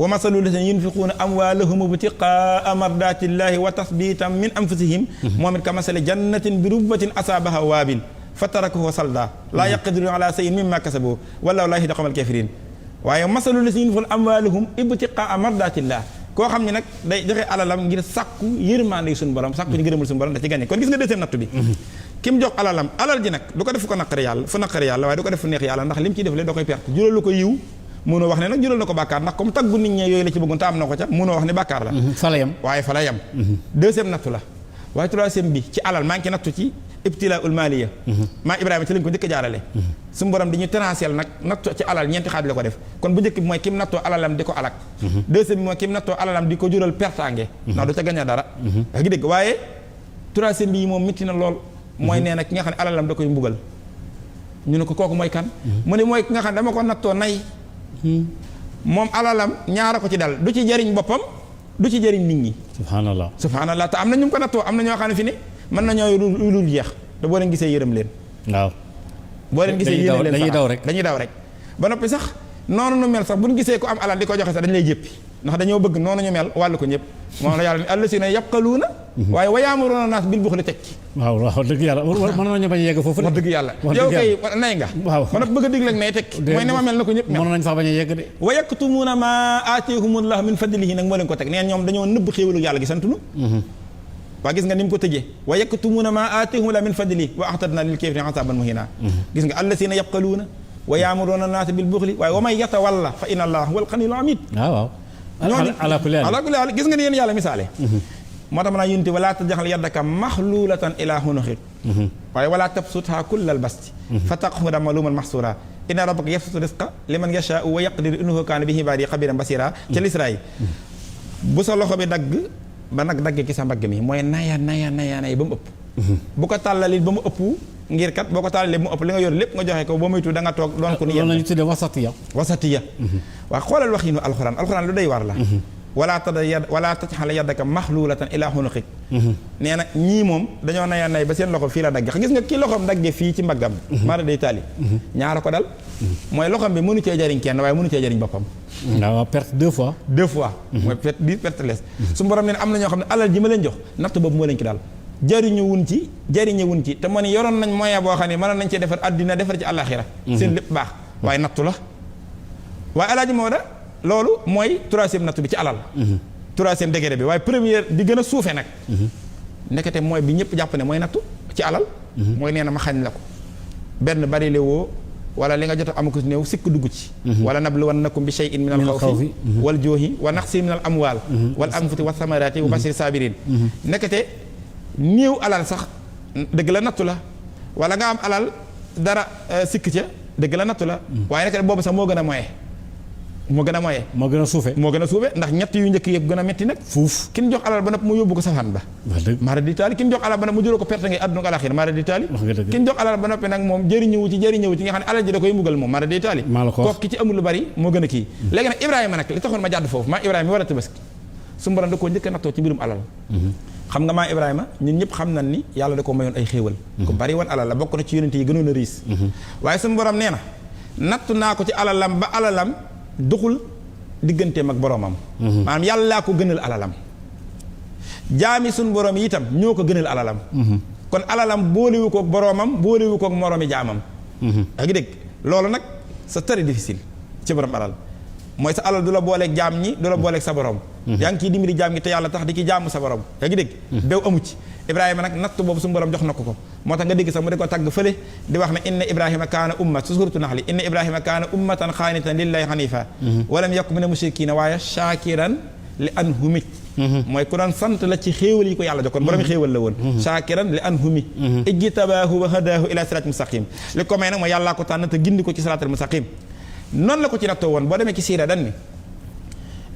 wa masalu lazina yunfiquuna amwaalahum ibtiqaa mardaatillaahi wa tasbiitan min anfusihim moom it ka masali jannatin bi rubbatin asaabaha waabil fa tarakahu saldaa laa yaqdiruuna alaa shay'in mimmaa kasabuu wallaahu laa yahdii qawmal kaafiriin waaye masalu lazina yunfiquuna amwaalahum ibtiqaa mardaatillaah koo xam ne nag day joxe alalam ngir sàkku yërmande suñu borom sàkku ñu gërëmul suñu borom da ci gàññe kon gis nga deuxième nattu bi ki mu jox alalam alal ji nag du ko def fu ko naqari yàlla fu naqari yàlla waaye du ko def fu neex yàlla ndax lim ciy def le da koy perte jural lu ko yiw mënoo wax ne nag jural na ko bàkkaar ndax comme taggu nit ñi yooyu la ci bëggoon te am na ko ca mënoo wax ne bàkkaar la
fa la yem
waaye fa la yem deuxième nattu la waaye troisième bi ci alal maa ngi ci nattu ci ibtilaaul maaliya maa Ibrahima ci lañ ko njëkk a jaarale suñu borom di ñu transiel nag nattu ci alal ñeenti xaaj la ko def kon bu njëkk bi mooy kim nattoo alalam di ko alak deuxième bi mooy kim nattoo alalam di ko jural pertange ndax du ca gañ a dara yaa ngi dégg waaye troisième bi moom métti na lool mooy nee na ki nga xam ne alalam da koy mbugal ñu ne ko kooku mooy kan mu ne mooy ki nga xam ne dama ko nattoo nay moom alalam ñaara ko ci dal du ci jëriñ boppam du ci jëriñ nit ñi subhanallah te am na ñu ko nattoo am na ñoo xam ne fi ne mën nañoo lu jeex te boo leen gisee yërëm leen
waaw
boo leen gisee yërëm leen
dañuy daw rek
ba noppi sax noonu nu mel sax bu ñu gisee ko am alal di ko joxe sax dañu lay jéppi ndax dañoo bëgg noonu ñu mel wàllu ko ñëpp moom la yàlla ne allazina yabxaluuna waaye wa ya'muruuna naas bil buxli tekki
waaw dëgg yàlla mën nañu bañ a yegg foofu
wax dëgg yàlla yow kay nay nga ba noppi bëgg a digle ak nay tekki mooy ne ma mel na ko ñëpp mel
mën nañ sax bañ a yegg de
wa yaktumuuna maa aatihumullahu min fadlihi nag moo leen ko teg neen ñoom dañoo nëbb xéewalu yàlla gi santunu waa gis nga ni mu ko tëjee wa yaktumuuna maa aatihumullahu min fadlihi wa a'tadnaa lil kaafiriina azaaban muhiina gis nga allazina yabxaluuna wa ya'muruuna naas bil buxli waaye wa man yatawalla fa inna allaha huwal ganiyyul hamiid
waaw ala kulli haal
gis nga ni yéen yàlla misaale moo tax ma naa yunti wala taj'al yaddaka maxluulatan ilaa unuqik waaye wala tabsuthaa kullal basti fa taq'uda maluuman mahsuuraa inna rabbaka yabsutu rizqa liman yashaa'u wa yaqdiru innahu kaana bi ibaadihi xabiiran basiiraa ca lisraa yi bu sa loxo bi dagg ba nag dagg ki sa mbagg mi mooy naya ba mu ëpp bu ko tàllalit ba mu ëpp ngir kat boo ko tàllalee ba mu ëpp li nga yor lépp nga joxe ko boo moytu da nga toog doon ko ni
loolu la ñu tuddee wasatiya
waaw xoolal wax yi nu alxuraan lu day war la wala taj'al yaddaka maxluulatan ilaa unuqik nee na ñii moom dañoo nay ba seen loxo fii la dagge gis nga kii loxoom dagge fii ci mbaggam mara day taali ñaara ko dal mooy loxoom bi mënu cee jariñ kenn waaye mënu cee jariñ boppam
waaw perte deux fois
mooy perte les su borom nee na am na ñoo xam ne alal ji ma leen jox natt boobu moo leen ki daal jariñuwun ci te moo ne yoroon nañ moyen boo xam ne mënoon nañ cee defar addina defar ci àllaaxira seen lépp baax waaye nattu la waaye alaaji Maodo loolu mooy troisième nattu bi ci alal troisième degré bi waaye première bi gën a suufee nag ndekete mooy bi ñëpp jàpp ne mooy nattu ci alal mooy nee na ma xañ la ko benn bari le woo wala li nga jot a am ko néew sikk dugg ci wala nabluwannakum bi shay'in min al xawfi wal joohi wa naqsin min al amwal wal anfusi wa samarati wa bashir sabirin ndekete néew alal sax dëgg la nattu la wala nga am alal dara sikk ca dëgg la nattu la waaye ndekete boobu sax moo gën a suufe ndax ñett yu njëkk yëpp gën a metti nag fuuf kin jox alal ba nopp mu yóbbu ko safaan ba mara di taali kin jox alal ba nopp mu juróo ko perte ngay àdduna ak alaxira mara di taali kin jox alal ba noppi nag moom jëriñëwu ci nga xam ne alal ji da koy mbugal moom mara di taali kooku ki ci amul lu bari moo gën a kii léegi nag Ibrahima nag li taxoon ma jàdd foofu maa Ibrahima war a tabaski su borom da koo njëkk a nattoo ci mbirum alal xam nga maa Ibrahima ñun ñëpp xam nañ ni yàlla da ko mayoon ay xéewal ko bari woon alal la bokk na ci yonent yi gënoon a riis waaye suñu borom nee na nattu naa ko ci alalam ba alalam duxul digganteem ak boroomam maanaam yàllaa ko gënal alalam jaami suñ boroom yi itam ñoo ko gënal alalam kon alalam boolewu kook boroomam boolewu kook moroomi jaamam yaa ngi dégg loolu nag c'est très difficile ci borom alal mooy sa alal du la booleeg jaam ñi du la booleeg sa borom yaa ngi ciy dimbali jaam ñi te yàlla tax di ci jaamu sa borom yaa ngi dégg bew amu ci Ibrahima nag natt boobu suñu borom jox na ko moo tax nga dégg sax mu di ko tagg fële di wax ne inna Ibrahima kaana umma su suuratu Naxli inna Ibrahima kaana ummatan xaanitan lillahi xanifa walam yakun mina mushrikiina waaye shaakiran li anhumi mooy ku doon sant la ci xéewal yi ko yàlla jokkoon borom xéewal la woon shaakiran li anhumi ijtabaahu wa hadaahu ila siraatil mustaqim li ko may nag mooy yàllaa ko tànn te gindi ko ci siraatil mustaqim noonu la ko ci nattoo woon boo demee ci siira dan ni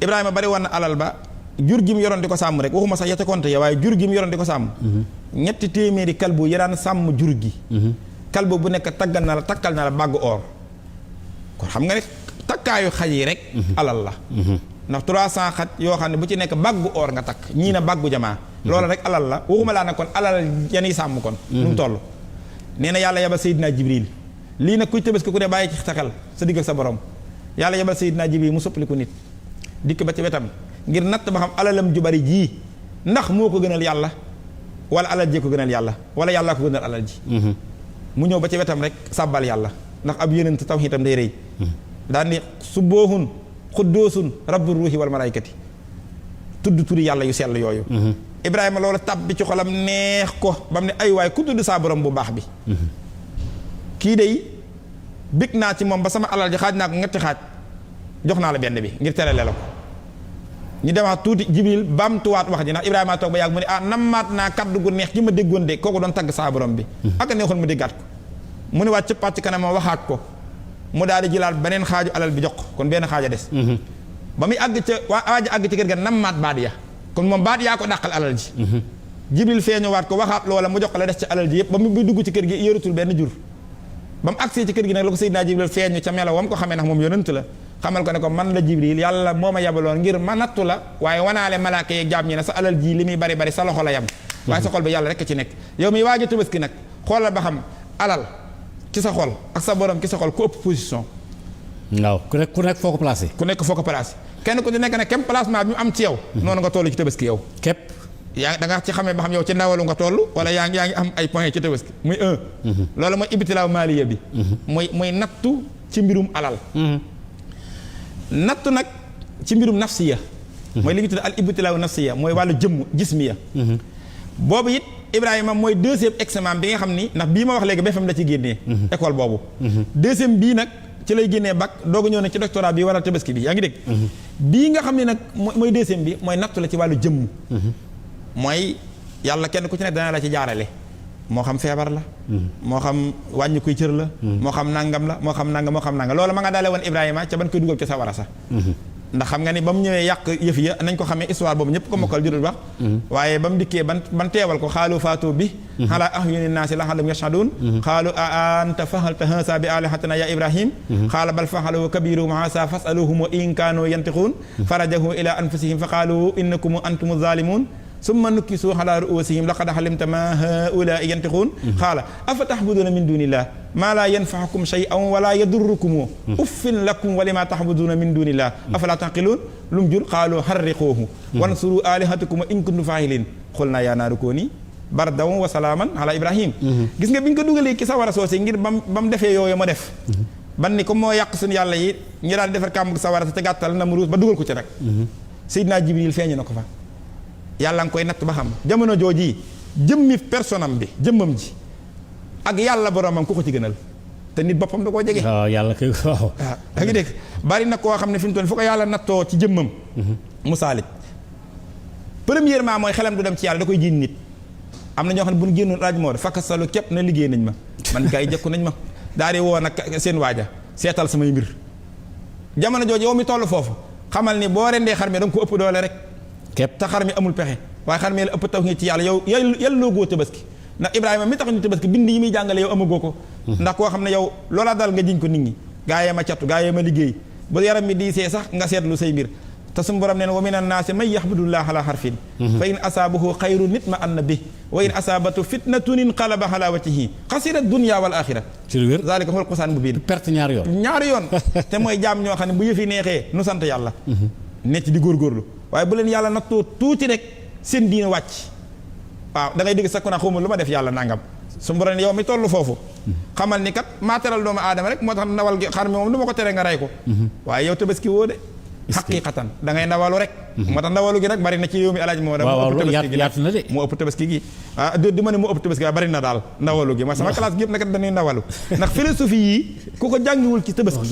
Ibrahima bari woon na alal ba jur gi mu yoroon di ko sàmm rek waxuma sax yete compte ya waaye jur gi mu yoroon di ko sàmm ñetti téeméeri kalbu yi daan sàmm jur gi kalbu bu nekk takkal na la bàggu or kon xam nga ne takkaayu xaj yi rek alal la ndax 300 xaj yoo xam ne bu ci nekk bàggu or nga takk ñii na bàggu jamaa loolu rek alal la waxuma laa ne kon alal yeni sàmm kon nu mu toll nee na yàlla yabal Seydina Jibril lii nag kuy Tabaski ku ne bàyyi ci sa xel sa digg ak sa borom yàlla yabal Seydina Jibril mu soppaliku nit dikk ba ci wetam ngir natt ba xam alalam ju bari jii ndax moo ko gënal yàlla wala alal ji ko gënal yàlla wala yàllaa ko gënal alal ji mu ñëw ba ci wetam rek sàbbal yàlla ndax ab yonent tawhiidam day rëy daan ni subboohun xuddoosun rabbu ruuhi wal malaykati tudd turi yàlla yu sell yooyu Ibrahima loolu tab bi ci xolam neex ko ba mu ne ay waay ku tudd saa borom bu baax bi kii day bég naa ci moom ba sama alal ji xaaj naa ko ñetti xaaj jox naa la benn bi ngir terale la ko ñu demaat tuuti Jibril baamtuwaat wax ji ndax Ibrahima toog ba yàgg mu ne nammaat naa kaddu gu neex gi ma déggoon de kooku doon tagg saa borom bi ak neexoon mu déggaat ko mu ne waat ci pàcc kanam ma waxaat ko mu daal di jëlaat beneen xaaju alal bi jox ko kon benn xaaja des ba muy àgg ca waaji àgg ci kër ga nammaat baat ya kon moom baat yaa ko dàqal alal ji Jibril feeñuwaat ko waxaat loola mu jox ko la des ci alal ji yëpp ba mu bi dugg ci kër gi yëratul benn jur ba mu agsee ci kër gi nag la ko Seydina Jibril feeñu ca melo wam ko xamee ndax moom yonent la xamal ko ne ko man la Jibril yàlla moo ma yabaloon ngir ma nattu la waaye wanaale malaaka yeeg jaam ñi ne sa alal ji li muy bari bari sa loxo la yam waaye sa xol bi yàlla rek ci nekk yow mi waaj a Tabaski nag xoolal ba xam alal ci sa xol ak sa borom ci sa xol ku ëpp position
waaw ku nekk foo ko placé
kenn ku ci nekk ne kem placement bi mu am ci yow noonu nga toll ci Tabaski yow
képp
yaa da nga ci xamee ba xam yow ci ndawalu nga toll wala yaa ngi am ay points ci Tabaski muy loolu mooy ibtilaaw maaliya bi muy nattu ci mbirum alal nattu nag ci mbirum nafsiya mooy li ñu tudd al ibtilaaw nafsiya mooy wàllu jëmm jismiya boobu it Ibrahima mooy deuxième examen bi nga xam ni ndax bii ma wax léegi BFEM la ci génnee école boobu deuxième bii nag ci lay génnee bac dooga ñëw ne ci doctorat bi waral Tabaski bi yaa ngi dégg bii nga xam ne nag mooy deuxième bi mooy nattu la ci wàllu jëmm mooy yàlla kenn ku ci nekk dana la ci jaarale moo xam feebar la moo xam wàññi kuy cër la moo xam nangam la moo xam nangam loolu ma nga daale woon Ibrahima ca ban koy dugal ci sawara sax ndax xam nga ni ba mu ñëwee yàq yëf ya nañ ko xamee histoire boobu ñëpp ko mokkal jurul wax waaye ba mu dikkee ban teewal ko xaalu faatu bi ala ahyuni naasi la'allahum yashhadun xaalu a anta faxalta haza bi alihatina ya Ibrahim xaala bal faxalu kabiruhum haza fasaluhum in kaanu yantiqun farajahu ila anfusihim fa qaalu innakum antum zalimun summa nukkisu ala ruusihim laqad alimta ma haulaai yantiqun xaala afa taxbuduuna min dunillah maa laa yanfaxukum shay'an wala yadurrukum uffin lakum wa lima taxbuduuna min dunillah afala taqiluun lum jur xaalu harriquuhu wansuru alihatakum in kuntum faa'iliin xul naa yaa naaru kuuni bardan wa salaaman ala Ibrahim gis nga bi ñu ko dugalee ki sawara soosé ngir ba mu defee yooyu ma def ban ni comme moo yàq suñu yàlla yi ñu daal defar kàmb sawara sa ca gàttal na mu ruus ba dugal ko ci nag Seydina Jibril feeñu na ko fa yàlla nga koy natt ba xam jamono jooji jëmmi personam bi jëmmam ji ak yàlla boromam ku ko ci gënal te nit boppam da koo jege.
waaw yàlla kay waaw.
da ngi dégg bari na koo xam ne fi mu toll fu ko yàlla nattoo ci jëmmam. mu saalit premièrement mooy xelam du dem ci yàlla da koy jiin nit. am na ñoo xam ne bu ñu génnoon rajo Maodo fakk salu képp na liggéey nañ ma man gars yi jëkku nañ ma daal di woo nag seen waaja seetal samay mbir jamono jooju yow mi toll foofu xamal ni boo rendee xar mi da nga ko ëpp doole rek. képp te xar mi amul pexe waaye xar mi la ëpp taw ci yàlla yow yàlloo goo Tabaski ndax Ibrahima mi tax ñu Tabaski bind yi muy jàngale yow amagoo ko ndax koo xam ne yow loola dal nga jiñ ko nit ñi gaa yee ma cattu gaa yee ma liggéey bu yaram mi diisee sax nga seetlu say mbir te suñu borom nee na wa minan naasi man yaxbudullaah ala harfin fa in asaabahu xayru nit ma anna bi wa in asaabatu fitnatun inqalaba ala wajhihi xasira dunya wal axira zalika huwal xusraan mubiin
perte ñaari yoon
te mooy jaam ñoo xam ne bu yëfi neexee nu sant yàlla necc di góorgóorlu waaye bu leen yàlla nattoo tuuti rek seen diine wàcc waaw da ngay dégg sakku naa xawma lu ma def yàlla nangam su borom yow mi toll foofu xamal ni kat maa teral doomu aadama rek moo tax ndawal gi xar mi moom lu ma ko tere nga rey ko waaye yow Tabaski woo de xaqiiqatan da ngay ndawalu rek moo tax ndawalu gi nag bari na ci réew mi alaaji moo
yaatu na de
moo ëpp tabaski gi di ma ne moo ëpp tabaski waaye bari na daal ndawalu gi mooy sama classe gi yëpp nag dañuy ndawalu ndax philosophie yi ku ko jàngiwul ci tabaski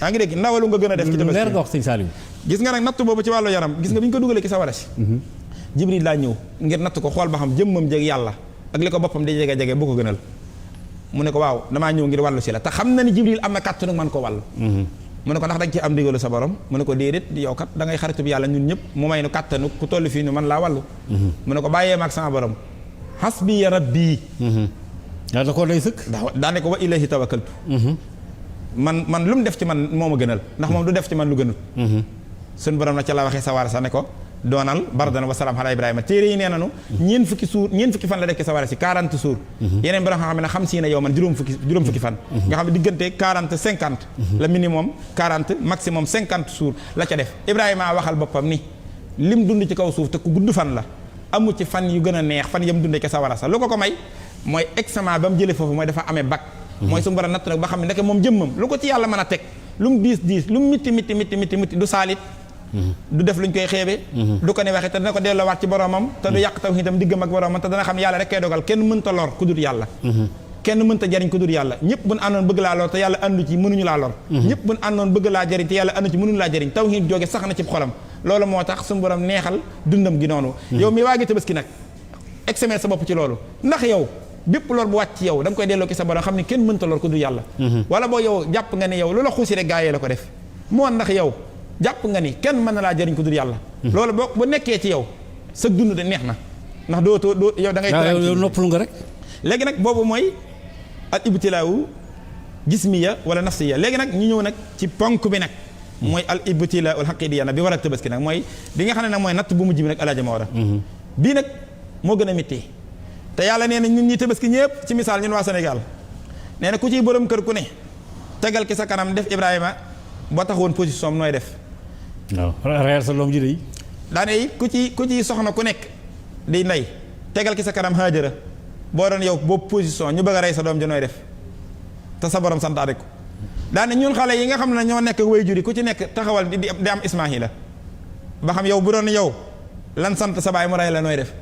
yaa ngi dégg ndawalu nga gën a def ci tabaski
leer nga wax sëñ Saliou
gis nga nag natt boobu ci wàllu yaram gis nga bi ñu ko dugalee ci sawara si Jibril laa ñëw ngir natt ko xool ba xam jëmmam jeg yàlla ak li ko boppam di jege bu ko gënal mu ne ko waaw damaa ñëw ngir wàllu si la te xam na ni Jibril am na kàttan man ko wàllu mu ne ko ndax da nga ci am ndigalu sa borom mu ne ko déedéet yow kat da ngay xaritu bi yàlla ñun ñëpp mu may nu kàttanu ku toll fii nu man laa wàllu mu ne ko bàyyee ma ak sama borom hasbi rabbi
yaa da ko lay sëkk
daane ko wa ilayhi tawakkaltu man lu mu def ci man moo ma gënal ndax moom du def ci man lu gënul suñ borom na ca la waxee sawara sa ne ko doonal bardan wa salaam ala ibrahima téere yi nee nanu ñeen fukki fan la def ci sawara si 40 jours yeneen borom xam ne xam si ne yow man juróom fukki fan nga xam ne diggante 40 50 la minimum 40 maximum 50 jours la ca def ibrahima waxal boppam ni lim dund ci kaw suuf te ku gudd fan la amu ci fan yu gën a neex fan yam dundee ca sawara sa lu ko may mooy examen ba mu jëlee foofu mooy dafa amee bac mooy su borom natt nag ba xam ne ndeke moom jëmmam lu ko ci yàlla mën a teg lu mu diis lu mu mitti du saalit du def luñ koy xeebe du ko ne waxee te dana ko delloowaat ci boromam te du yàq taw itam diggam ak boromam te dana xam yàlla rek kay dogal kenn mënta lor ku dul yàlla kenn mënta jariñ ku dul yàlla ñëpp buñ àndoon bëgg laa lor te yàlla àndu ci mënuñu laa lor ñëpp buñ àndoon bëgg laa jariñ te yàlla àndu ci mënuñu laa jariñ tawhid jóge sax na ci xolam loolu moo tax suñu borom neexal dundam gi noonu yow mi waagi tabaski nag examen sa bopp ci loolu ndax yow bépp lor bu wàcc ci yow da nga koy delloo ki sa borom xam ne kenn mënta lor ku dul yàlla wala boo yow jàpp nga ne yow lu la xuusi rek gaayee la ko def moo ndax yow jàpp nga ni kenn mën na laa jëriñ ko dul yàlla loolu boo bu nekkee ci yow sa dund de neex na ndax doo yow da ngay
yow noppalu nga rek
léegi nag boobu mooy al ibtilaawu jismiya wala nafsiya léegi nag ñu ñëw nag ci ponk bi nag mooy al ibtilaawu al haqiiqiya nag bi war a tabaski nag mooy bi nga xam ne nag mooy natt bu mujj bi nag alaaja ma war a bii nag moo gën a métti te yàlla nee na ñun ñi tabaski ñëpp ci misaal ñun waa Sénégal nee na ku ciy borom kër ku ne tegal ki sa kanam def Ibrahima boo taxawoon position nooy def
waaw reer sa doom ji de
daane it ku ci soxna ku nekk di ndey tegal ki sa kanam Haajara boo doon yow boobu position ñu bëgg a rey sa doom ji nooy def te sa borom santaane ko daane ñun xale yi nga xam ne ñoo nekk way juri ku ci nekk taxawal di am Ismaahila ba xam yow bu doon yow lan sant sa baay mu rey la nooy def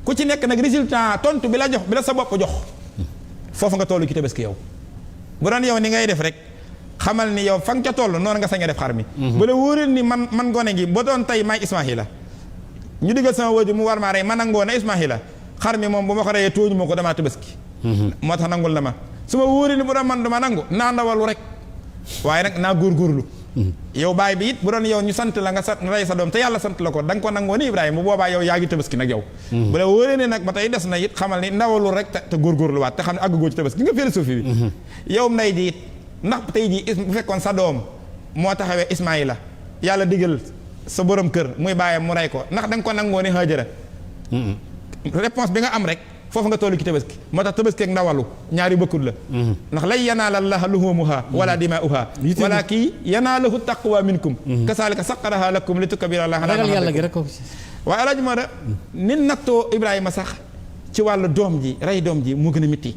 ku ci nekk nag résultat tontu bi la jox bi la sa bopp jox foofu nga tollu ci tabaski yow bu doon yow ni ngay def rek xamal ni yow fa nga ca toll noonu nga sañ a def xar mi bu la wóoree ni man gone gi ba doon tey may Ismaahila ñu diggal sama wóoju mu war maa rey ma nangoo na Ismaahila xar mi moom bu ma ko reyee tooñu ma ko damaa tabaski moo tax nangul na ma su ma wóoree ni bu doon man dama nangu naa ndawalu rek waaye nag naa góorgóorlu yow baay bi it bu doon yow ñu sant la nga rey sa doom te yàlla sant la ko da nga ko nangoo ni Ibrahima bu boobaa yow yaa ngi tabaski nag yow bu la wóoree ne nag ba tey des na it xamal ni ndawalul rek te góorgóorlu waat te xam ne àggugoo ci tabaski nga philosophie bi yow nday ji it ndax tey jii bu fekkoon sa doom moo taxawee Ismaïla yàlla digal sa borom kër muy bàyyam mu rey ko ndax da nga ko nangoo ni Haajara réponse bi nga am rek foofu nga tollu ci tabaski moo tax tabaski ak ndawalu ñaari bokkul la ndax lay yanaala llaaha luhuumuhaa wala dimaa'uhaa walaakin yanaaluhu taqwa minkum kasaalika saxxarahaa lakum li tukabbiru llaaha alaa maa hadaakum waaye alaaji moo da ni nattoo Ibrahima sax ci wàllu doom ji rey doom ji moo gën a métti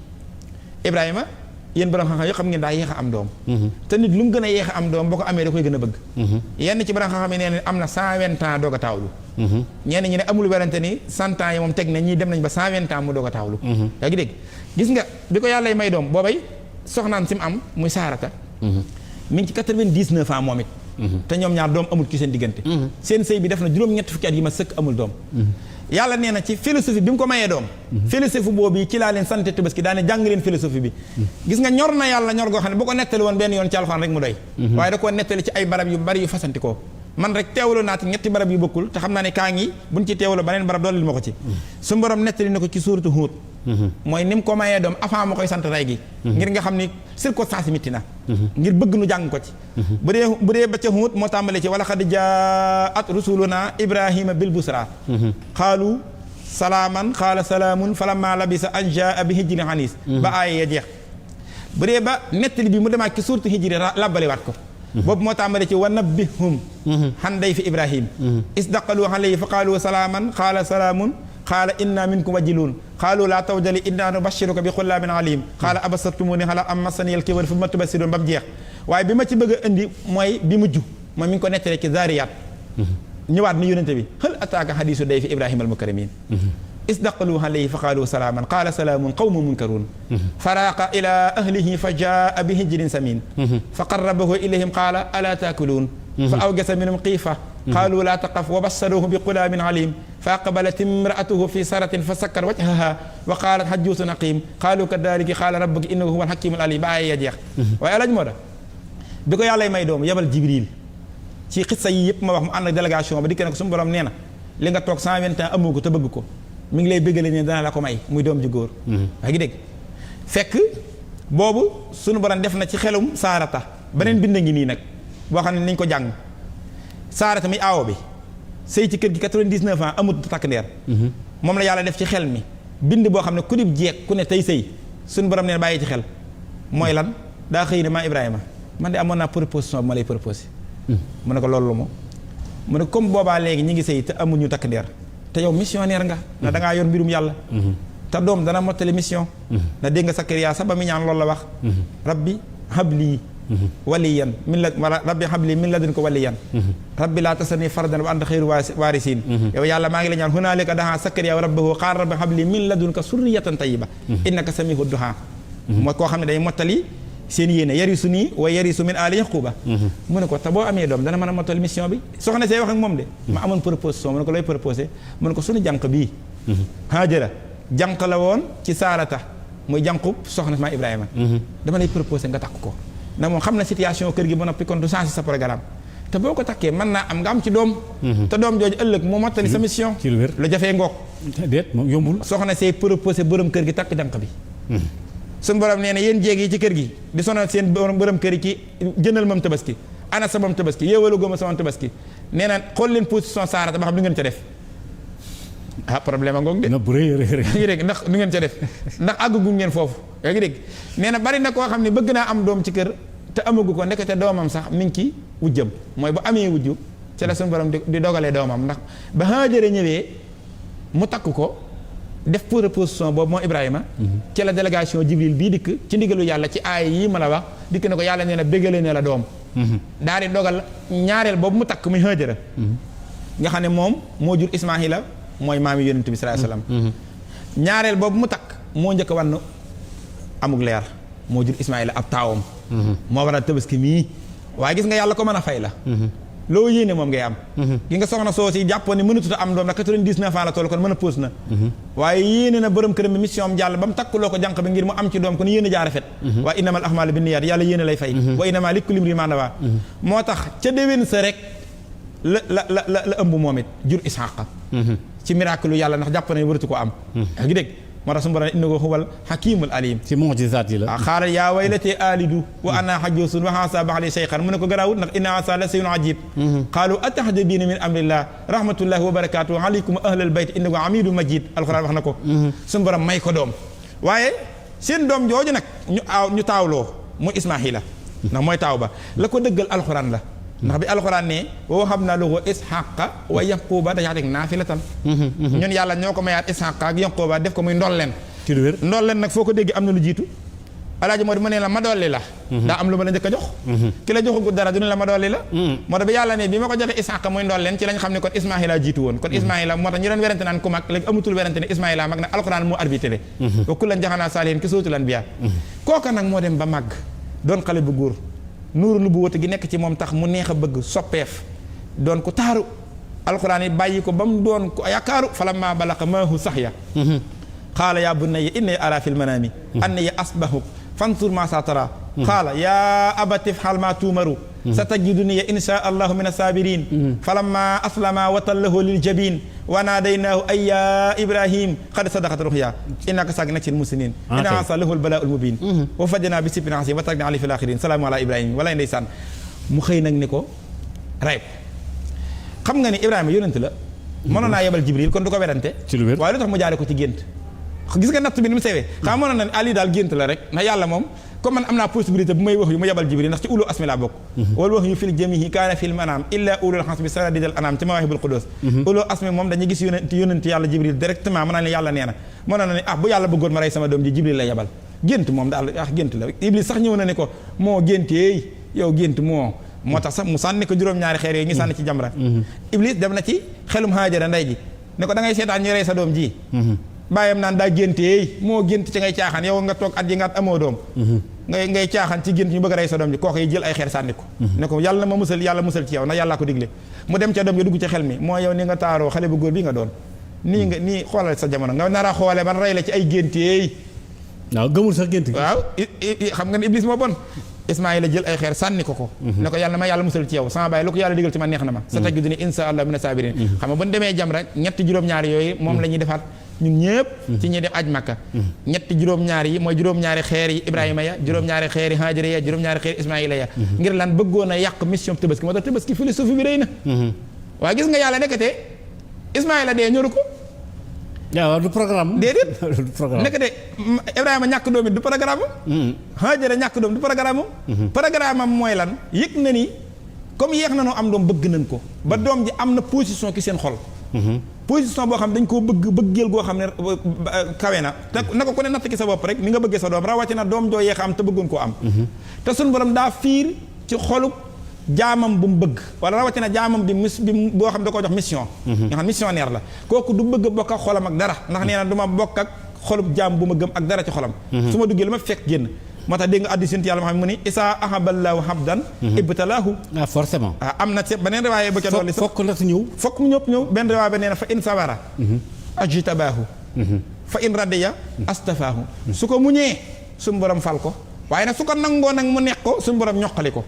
Ibrahima yéen borom xam-xam yoo xam ngeen daa yéex a am doom te nit lu mu gën a yéex a am doom boo ko amee da koy gën a bëgg yenn ci borom xam-xam yi nee am na 120 ans doog a taawlu ñenn ñi ne amul werante ni 100 ans yi moom teg na ñii dem nañ ba 120 ans mu doog a taawlu yaa ngi dégg gis nga bi ko yàlla may doom boobay soxnaan si mu am muy Saarata mi ngi ci 99 ans moom it te ñoom ñaar doom amul ci seen diggante seen sëy bi def na juróom-ñetti fukki at yi ma sëkk amul doom yàlla nee na ci philosophie bi mu ko mayee doom philosophie boobu ci laa leen sante tabaski daane jàng leen philosophie bi gis nga ñor na yàlla ñor goo xam ne bu ko nettali woon benn yoon ci alxuraan rek mu doy waaye da koo nettali ci ay barab yu bari yu fasantikoo man rek teewlu naa ci ñetti barab yu bokkul te xam naa ne kaa ngi buñ ci teewlu beneen barab dooleel ma ko ci su borom nettali na ko ci suuratu Huud mooy ni mu ko mayee doom avant ma koy sant rey gi ngir nga xam ni circonstance mitti na ngir bëgg nu jàng ko ci bu dee ba ca Huud moo tàmbale ci wala xad jaat rusuluna Ibrahima bil busra xaalu salaaman xaala salaamun falamma labisa an jaa bi hijri xaniis ba aaya ya jeex bu dee ba nettali bi mu demaat ci suuratu hijri labbaliwaat ko boobu moo tàmbale ci wa nabbihum xan day fi Ibrahim isdaqalu alayhi fa qaalu salaaman xaala salaamun xaala inna minkum wajiluun xaalu laa tawjali inna nubashiruka bi xullaamin alim xaala abasartumuni xala am masaniyal kibar fu ma tubasiroon ba mu jeex waaye bi ma ci bëgg a indi mooy bi mujj mooy mi ngi ko nettalee ci Zaariyaat ñëwaat ni yonente bi hal ataaka hadiisu dayfi Ibrahima al-mukramin isdaqalu alayhi fa qaalu salaaman qaala salaamun qawmun munkaruun faraaqa ila ahlihi fa jaa bi hijrin samin fa qarrabahu ilayhim qaala alaa taakuluun fa awjasa minhum xiifa qaalu laa taqaf wa bassaruuhu bi qulaamin aliim fa aqbalat imraatuhu fi saratin fa sakkar wajhaha wa qaalat hajjuusun aqiim qaalu kadaalika qaala rabbuki innahu huwal hakiimul aliim ba ay ya jeex waaye alaaj moo da bi ko yàlla may doom yebal Jibril ci xissa yi yëpp ma wax mu ànd ak délégation ba dikk na ko suñu borom nee na li nga toog 120 ans amoo ko te bëgg ko mi ngi lay bëggale ne dana la ko may muy doom ji góor waa ngi dégg fekk boobu suñu borom def na ci xelum saarata beneen bind ngi nii nag boo xam ne nañ ko jàng saarata mi aawo bi sëy ci kër gi 99 ans amut takk ndeer moom la yàlla def ci xel mi bind boo xam ne ku dib jeeg ku ne tey sëy suñu borom neen bàyyi ci xel mooy lan daa xëy ne maa Ibrahima man de amoon naa proposition bu ma lay proposé mu ne ko loolu moom mu ne comme boobaa léegi ñi ngi sëy te amuñu takk ndeer te yow missionnaire nga na da ngaa yor mbirum yàlla te doom dana mottali mission na dégg nga Sakariya sa ba mi ñaan loolu la wax rabbi habli waliyan min la wala rabbi habli min ladunka waliyan rabbi laa tasarni fardan wa anta xayru waarisiin yow yàlla maa ngi la ñaan hunaalika da'a Sakariya rabbahu qaala rabbi habli min ladunka surriyatan tayyiba innaka samii'u du'aa mooy koo xam ne day mottali seen yéene yarisu nii wa yarisu min aali yaquba mu ne ko te boo amee doom dana mën a motal mission bi soxna see wax ak moom de ma amoon proposition mu ne ko looy proposé mu ne ko suñu jànq bii Haajara jànq la woon ci Saarata muy jànqub soxna ma Ibrahima dama lay proposé nga takk ko ndax moom xam na situation kër gi ba noppi kon du changer sa programme te boo ko takkee mën naa am nga am ci doom te doom jooju ëllëg mu mottali sa mission lu jafee ngoog
déet moom yombul
soxna see proposé borom kër gi takk jànq bi suñu borom nee na yéen jéeg yi ci kër gi di sonal seen borom kër yi ci jëndal moom tabaski ana sa moom tabaski yéewalu góoma sa moom tabaski nee na xool leen position Saarata ba xam du ngeen ca def problème a ngoog de
na bu rëy
yaa ngi dégg ndax du ngeen ca def ndax àggugu ngeen foofu yaa ngi dégg nee na bari na koo xam ne bëgg naa am doom ci kër te amagu ko ndekete doomam sax mi ngi ci wujjam mooy bu amee wujju ci la suñu borom di dogalee doomam ndax ba Haajara ñëwee mu takk ko def proposition boobu moo Ibrahima ci la délégation Jibril bii dikk ci ndigalu yàlla ci aay yii ma la wax dikk na ko yàlla nee na bégale ne la doom daal di dogal ñaareel boobu mu takk muy Haajara nga xam ne moom moo jur Ismaahila mooy maami yonent bi sallallahu alayhi wasallam ñaareel boobu mu takk moo njëkk a wann amug leer moo jur Ismaahila ab taawam moo waral tabaski mii waaye gis nga yàlla ko mën a fay la loo yéene moom ngay am gi nga soxna soo si jàppoon ne mënatut a am doom ndax 99 ans la toll kon mën a pause na waaye yéene na borom këram bi mission am jàll ba mu takkuloo ko jànq bi ngir mu am ci doom kon yéene jaar rafet waaye innamal a'maalu binniyaat yàlla yéene lay fay wa innamaa likulli imri'in maa nawaa moo tax ca déwén sa rek la ëmb moom it jur Isxaaqa ci miracle yàlla ndax jàpp na waratu ko am yaa ngi dégg moo tax su ma innahu huwal hakiimul aliim
ci mu'jizaat yi la
xaaral yaa waylatee aalidu wa ana hajjuusun wa haazaa ba'lii shaykhan mu ne ko garaawut ndax inna haazaa la shay'un ajiib qaalu ata'jabiina min amrillah rahmatullahi wa barakaatuhu alaykum ahlal bayt innahu hamiidun majiid alxuraan wax na ko suñu borom may ko doom waaye seen doom jooju nag ñu taawloo mu Ismaahila ndax mooy taaw ba la ko dëggal alxuraan la ndax bi alxuraan ne wa wahabnaa lahu Isxaaqa wa Yaquuba dañaa teg naafilatan ñun yàlla ñoo ko mayaat Isxaaqa ak Yaquuba def ko muy ndolleen
ci lu wér
ndolleen nag foo ko dégg am na lu jiitu alaaji moo di ma ne la ma dolli la daa am lu ma la njëkk a jox ki la joxagu dara du ne la ma dolli la moo tax bi yàlla ne bi ma ko joxee Isxaaqa muy ndolleen ci lañ xam ne kon Ismaahila jiitu woon kon Ismaahila moo tax ñu doon werante naan ku mag léegi amutul werante ne Ismaahila mag na alxuraan moo arbitré wa kullan jaxalnaa saalihiin ki suuratul anbiyaa kooka nag moo dem ba màgg doon xale bu góor nuuru nubuwwati gi nekk ci moom tax mu neex a bëgg soppeef doon ko taaru alxuraan yi bàyyi ko ba mu doon ko yaakaaru falammaa balaga ma'ahu sa'ya qaala yaa bunayya innii araa fil manaami annii asbahuka fanzur maasaa taraa qaala yaa abati if'al maa tu'maru satajidunii inshaa Allahu mina saabiriin falammaa aslamaa wa tallahu lil jabiin wa naadaynaahu ay yaa Ibrahim qad sadaqta ru'yaa innaa kazaalika najzil muhsiniin inna haazaa lahuwal balaa'ul mubiin wa fadaynaahu bi zibhin aziim wa taraktnaa alayhi fil aaxiriin salaamun alaa Ibrahim walaay ndeysaan mu xëy nag ni ko rey xam nga ni Ibrahima yónent la mënoon naa yebal Jibril kon du ko werante waaye lu tax mu jaare ko ci gént gis nga natt bi ni mu sewee xam mënoon na ne Ali daal gént la rek ndax yàlla moom comme man am naa possibilité bu may wax yu ma yebal Jibril ndax ci ulul asmi laa bokk wala wax yu fil jamihi kaana fil manaam illa ulul hasbi saradidal anam ci mawaahibul qudus ulul asmi moom dañuy gis yonent yàlla Jibril directement mën naa ne yàlla nee na mënoon na ne bu yàlla bëggoon ma rey sama doom ji Jibril la yebal gént moom daal gént la Iblis sax ñëw na ne ko moo génteey yow gént moo moo tax sax mu sànni ko juróom-ñaari xeer yooyu ñu sànni ci jamra Iblis dem na ci xelum Haajara ndey ji ne ko da ngay seetaan ñu rey sa doom ji bàyyam naan daa génteey moo gént ci ngay caaxaan yow nga toog at yi nga at amoo doom ngay caaxaan ci gént ñu bëgg a rey sa doom ji kooku yi jël ay xeer sànni ko ne ko yàlla na ma musal yàlla musal ci yow ndax yàllaa ko digle mu dem ca doom ji dugg ci xel mi moo yow ni nga taaroo xale bu góor bi nga doon nii xoolal sa jamono nga nar a xoole ban rey la ci ay génteey
waaw gëmul sax gént
waaw xam nga ne Iblis moo bon Ismaayila jël ay xeer sànni ko ne ko yàlla na ma yàlla musal ci yow sama baay lu ko yàlla digal ci man neex na ma sa tajiduni insha Allah mina sabirin xam nga bu ñu demee jamra ñetti juróom-ñaari yooyu moom la ñuy defaat ñun ñëpp ci ñuy def aj Makka ñetti juróom-ñaari yi mooy juróom-ñaari xeer yi Ibrahima ya juróom-ñaari xeer yi Haajara ya juróom-ñaari xeer Ismaayila ya ngir lan bëggoon a yàq mission Tabaski moo tax Tabaski philosophie bi rëy na waaye gis nga yàlla nekkate Ismaayila dee ñoru ko
waaw du programme
déedéet
du programme
nekkate Ibrahima ñàkk doom it du programme Haajara ñàkk doom du programme programme am mooy lan yëg na ni comme yéex na noo am doom bëgg nañ ko ba doom ji am na position ki seen xol position boo xam dañ koo bëggeel goo xam ne kawe na te na ko ku ne natt ki sa bopp rek ni nga bëggee sa doom rawatina doom joo yeex am te bëggoon koo am te suñu borom daa fiir ci xolub jaamam bu mu bëgg wala rawatina jaamam bi boo xam da koo jox mission nga xam missionnaire la kooku du bëgg bokk ak xolam ak dara ndax nee na du ma bokk ak xolub jaam bu ma gëm ak dara ci xolam su ma duggee lu ma fekk génn moo tax dégg nga addi sint yàlla ma xam mu ni isaa ahaballaahu habdan ibtalaahu
forcément
am na ci beneen riwaaye ba ca dolli sax
fokk nag ñëw
fokk mu ñëw benn riwaaye ba nee na fa in sabara ajtabaahu fa in radiya astafaahu su ko muñee suñu borom fal ko waaye nag su ko nangoo nag mu nekk ko suñu borom ñoqali ko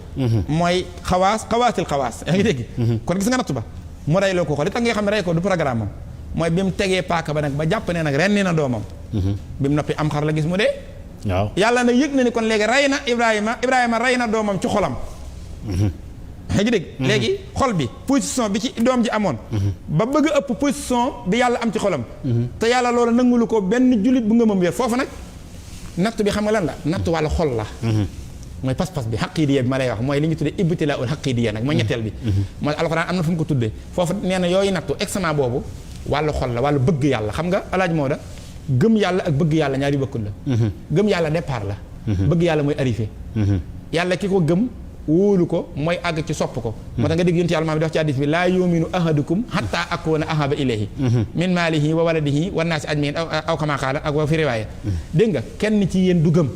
mooy xawaasil xawaas yaa ngi dégg kon gis nga nattu ba mu rey loo ko li tax nga xam ne rey ko du programme am mooy bi mu tegee paaka ba nag ba jàpp ne nag renni na doomam bi mu noppi am xar la gis mu dee
waaw
yàlla nag yëg na ni kon léegi rey na Ibrahima rey na doomam ci xolam yaa ngi dégg léegi xol bi position bi ci doom ji amoon ba bëgg a ëpp position bi yàlla am ci xolam te yàlla loolu nangulu ko benn jullit bu ngëmam wér foofu nag natt bi xam nga lan la natt wàllu xol la mooy pas-pas bi xaqiidiya bi ma lay wax mooy li ñu tuddee ibtilaaul xaqiidiya nag mooy ñetteel bi mooy alxuraan am na fu mu ko tuddee foofu nee na yooyu nattu examen boobu wàllu xol la wàllu bëgg yàlla xam nga alaaj Maodo gëm yàlla ak bëgg yàlla ñaari bokkul la gëm yàlla départ la bëgg yàlla mooy arrivé yàlla ki ko gëm wóolu ko mooy àgg ci sopp ko moo tax nga dégg yonent yàlla maa mi def ci hadiis bi laa yuminu ahadukum hatta akuna ahaba ilayhi min maalihi wa waladihi wa naasi ajmain aw kama qaala ak wa fi riwaaya dégg nga kenn ci yéen du gëm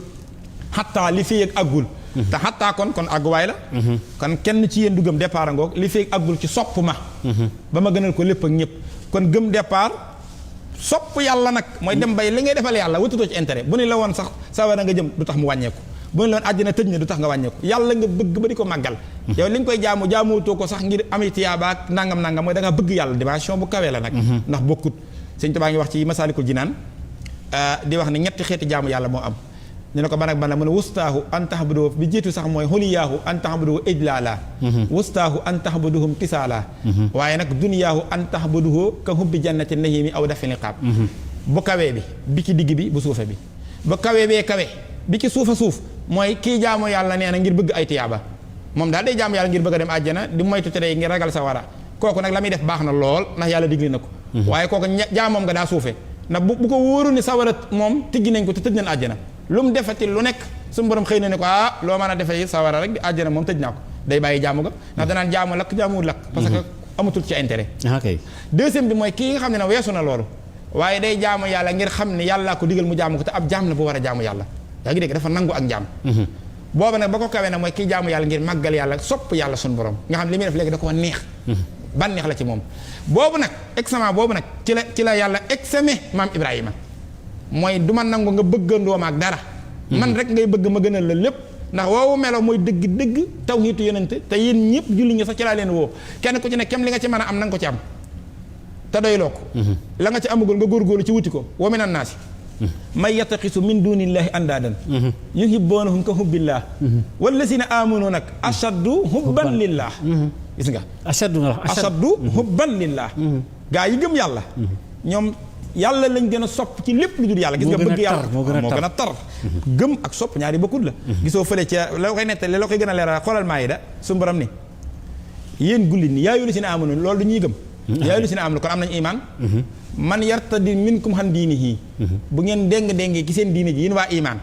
hatta li fi yëg àggul te hatta kon àgguwaay la kon kenn ci yéen du gëm départ ngoog li fi yëg àggul ci sopp ma ba ma gënal ko lépp ak ñëpp kon gëm départ sopp yàlla nag mooy dem bay li ngay defal yàlla wututoo ci intérêt bu ni la woon sax sawara nga jëm du tax mu wàññeeku bu ni la woon àjjana tëj na du tax nga wàññeeku yàlla nga bëgg ba di ko màggal yow li nga koy jaamuwutoo ko sax ngir am tiyaaba ak nangam mooy da nga bëgg yàlla dimension bu kawee la nag ndax bokkut Sëñ Tuubaa ngi wax ci Masaalikul Jinaan di wax ne ñetti xeeti jaamu yàlla moo am ñu ne ko ban ak ban la mu ne wustaahu an tahbuduhu bi jiitu sax mooy xuliyaahu an tahbuduhu ijlaala wustaahu an tahbuduhum tisaala waaye nag duniyaahu an tahbuduhu ka hubbi jannati nahimi aw dafi liqaab bu kawee bi ci digg bi bu suufe bi bu kawee bee kawe bi ci suufa suuf mooy kii jaamu yàlla nee na ngir bëgg ay tiyaaba moom daal day jaamu yàlla ngir bëgg a dem àjjana di moytu tere ngir ragal sa wara kooku nag la muy def baax na lool ndax yàlla digli na ko waaye kooku jaamoom nga daa suufe ndax bu ko wóoru ni sawara moom tijji nañ ko te tëj nañ àjjana lu mu defati lu nekk suñu borom xëy na ne ko loo mën a defee sawara rek di àjjana moom tëj naa ko day bàyyi jaamu ga ndax danaan jaamu lakk jaamuwul lakk parce que amatul ci intérêt deuxième bi mooy kii nga xam ne weesu na loolu waaye day jaamu yàlla ngir xam ne yàllaa ko digal mu jaamu ko te ab jaam la bu war a jaamu yàlla yaa ngi dégg dafa nangu ak jaam booba nag ba ko kawee nag mooy kii jaamu yàlla ngir màggal yàlla sopp yàlla suñu borom nga xam li muy def léegi da ko neex bànneex la ci moom boobu nag examen boobu nag ci la yàlla examen maam Ibrahima mooy du ma nangu nga bëggandoo ma ak dara man rek ngay bëgg ma gënal la lépp ndax woowu melo mooy dëgg tawhiidu yonente te yéen ñëpp julli ñi sax ci laa leen woo kenn ku ci ne kem li nga ci mën a am na nga ko ci am te doyloo ko la nga ci amagul nga góorgóorlu ci wuti ko wa minan naasi may yattaxisu min dunillahi andaadan yuhibbuunahum ka hubbillah wallazina aamanu nag ashaddu hubban lillah gis nga ashaddu hubban lillah gaa yi gëm yàlla ñoom yàlla lañ gën a sopp ci lépp lu dul yàlla gis nga bëgg yàlla moo gën a tar gëm ak sopp ñaari bokkut la gisoo fële ci la koy nettali la koy gën a leeral xoolal Maayida suñu borom ni yéen gullit ni yaa ayyuhallazina aamanu loolu du ñuy gëm yaa ayyuhallazina aamanu kon am nañu imaan man yartadi minkum han diinihi bu ngeen déng-déngee ci seen diine ji yéen waa imaan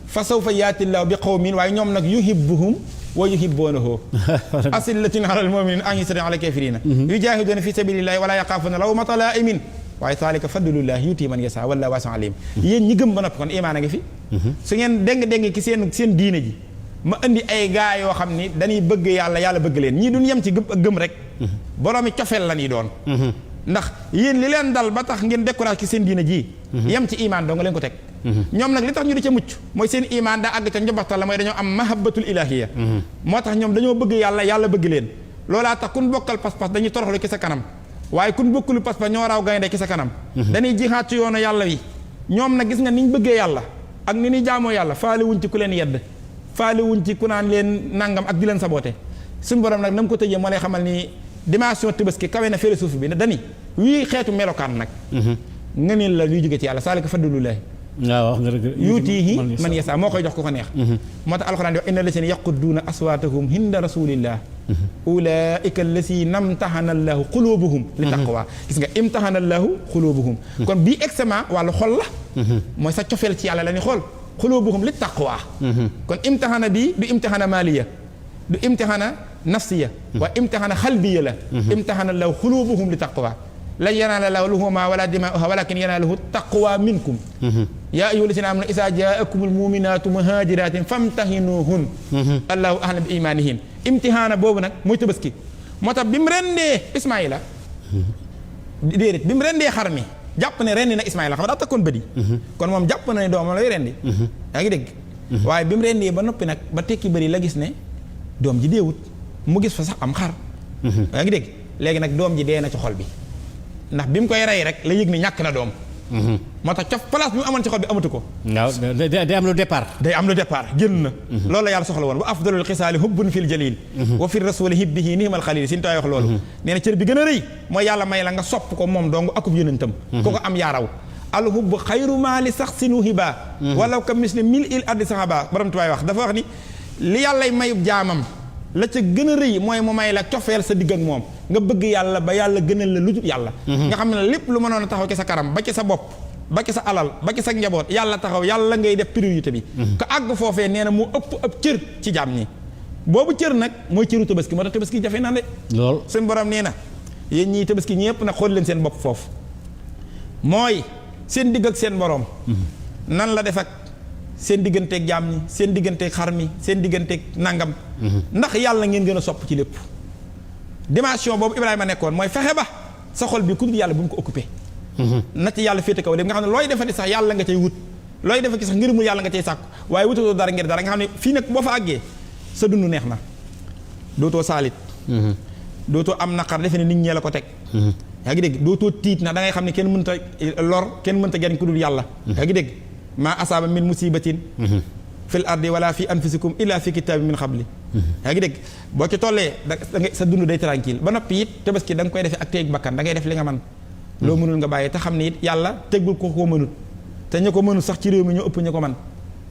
fa sawfa yaatillaahu bi qawmin waaye ñoom nag yuhibbuhum wa yuhibbunahu asillatin alal mu'minina a'izzatin alal kafirina yujahiduna fi sabilillahi wala yaxaafuna lawmata laa'imin waaye zaalika fadlullahi yu'tiihi man yashaa wallaahu waasi'un aliim. yéen ñi gëm ba noppi kon imaan a ngi fi. su ngeen déng ki seen diine ji ma indi ay gaa yoo xam ni dañuy bëgg yàlla bëgg leen ñii duñ yem ci gëm rek. boroomi cofeel la ñuy doon. ndax yéen li leen dal ba tax ngeen découragé ci seen diine ji. yem ci imaan doo nga leen ko teg. ñoom nag li tax ñu di ca mucc mooy seen imaan daa àgg ca njobaxtal la mooy dañoo am mahabbatul ilahiyya. moo tax ñoom dañoo bëgg yàlla bëgg leen loolaa tax kun bokkal pas-pas dañuy toroxlu ci sa kanam waaye kun bokkulu pas-pas ñoo raw gaynde ci sa kanam. dañuy jihaat ci yoonu yàlla wi ñoom nag gis nga niñ bëggee yàlla ak ni ñuy jaamoo yàlla faale wuñ ci ku leen yedd faale wuñ ci ku naan leen nangam ak di leen saboté suñu borom nag na mu ko tëjee moo lay xamal ni dimension Tabaski kawe na philosophe bi ne dani wii xeetu melokaan nag nga ne la luy jóge ci yàlla saalika fadlullahi
waaw
yuutiihi man yasaa moo koy jox ko neex. moo tax alxuraan di wax inna lazina yaqudduuna aswaatahum hinda rasulillah ulaika allazina imtahana allahu qulubuhum li taqwa gis nga imtahana allahu qulubuhum kon bii examen wàllu xol la mooy sa cofeel ci yàlla la ñuy xool qulubuhum li taqwa kon imtahana bii du imtahana maliya du imtahana nafsiya waaye imtahana xalbiya la imtahana allahu qulubuhum li taqwa lan yanaala llaahu luhuumuhaa wala dimaa'uhaa walaakin yanaaluhu taqwa minkum yaa ayyuhal laziina aamanuu izaa jaa'akumul mu'minaatu muhaajiraatin famtahinuuhunna allaahu a'lamu bi iimaanihinna imtihaana boobu nag mooy Tabaski moo tax bi mu rendee Ismaayila déedéet bi mu rendee xar mi jàpp ne rendi na Ismaayila xam nga daa takkoon bëdi kon moom jàpp na ne doomam lay rendi yaa ngi dégg waaye bi mu rendee ba noppi nag ba tekki bëri la gis ne doom ji deewut mu gis fa sax am xar yaa ngi dégg léegi nag doom ji dee na ci xol bi ndax bi mu koy rey rek la yëg ni ñàkk na doom moo tax cof place bi mu amoon ci xol bi amatu ko
waaw day am lu départ
génn na loolu la yàlla soxla woon wa afdalul xisaali hubbun fil jalil wa fi rasuli hibbihi ni'mal xalil sin taay wax loolu nee na cër bi gën a rëy mooy yàlla may la nga sopp ko moom dong akub yonentam ko ko am yaaraw al hubb xayru maa li sax sinu hiba walaw ka misli mil il addi sahaba borom tubaay wax dafa wax ni li yàllay mayub jaamam la ca gën a rëy mooy mu may la cofeel sa digg ak moom nga bëgg yàlla ba yàlla gënal la lu dul yàlla nga xam ne lépp lu mënoon a taxaw ci sa kanam ba ci sa bopp ba ci sa alal ba ci sa njaboot yàlla taxaw yàlla ngay def priorité bi ka àgg foofee nee na mu ëpp ab cër ci jaam ñi boobu cër nag mooy cëru Tabaski moo tax Tabaski jafe na de lool suñu borom nee na yéen ñii Tabaski ñëpp nag xool leen seen bopp foofu mooy seen digg ak seen borom nan la def ak seen digganteeg jaam ñi seen digganteeg xar mi seen digganteeg nangam ndax yàlla ngeen gën a sopp ci lépp dimension boobu Ibrahima nekkoon mooy fexe ba sa xol bi ku dul yàlla bu mu ko occupé na ci yàlla féete kaw dem nga xam ne looy defati sax yàlla nga cay wut looy defati sax ngërëmul yàlla nga cay sàkku waaye wutatoo dara ngir dara nga xam ne fii nag boo fa àggee sa dund neex na dootoo saalit dootoo am naqar defe ne nit ñee la ko teg yaa ngi dégg dootoo tiit na da ngay xam ne kenn mënta lor kenn mënta jariñ ku dul yàlla yaa ngi dégg maa asaaba min musibatin fil ardi wala fi anfusikum illa fi kitaabin min qabli yaa ngi dégg boo ci tollee da nga sa dund day tranquille ba noppi it Tabaski da nga koy defee ak teeg bakkan da ngay def li nga man loo mënul nga bàyyi te xam ne it yàlla teggul ko mënut te ñu ko mënut sax ci réew mi ñoo ëpp ñu ko man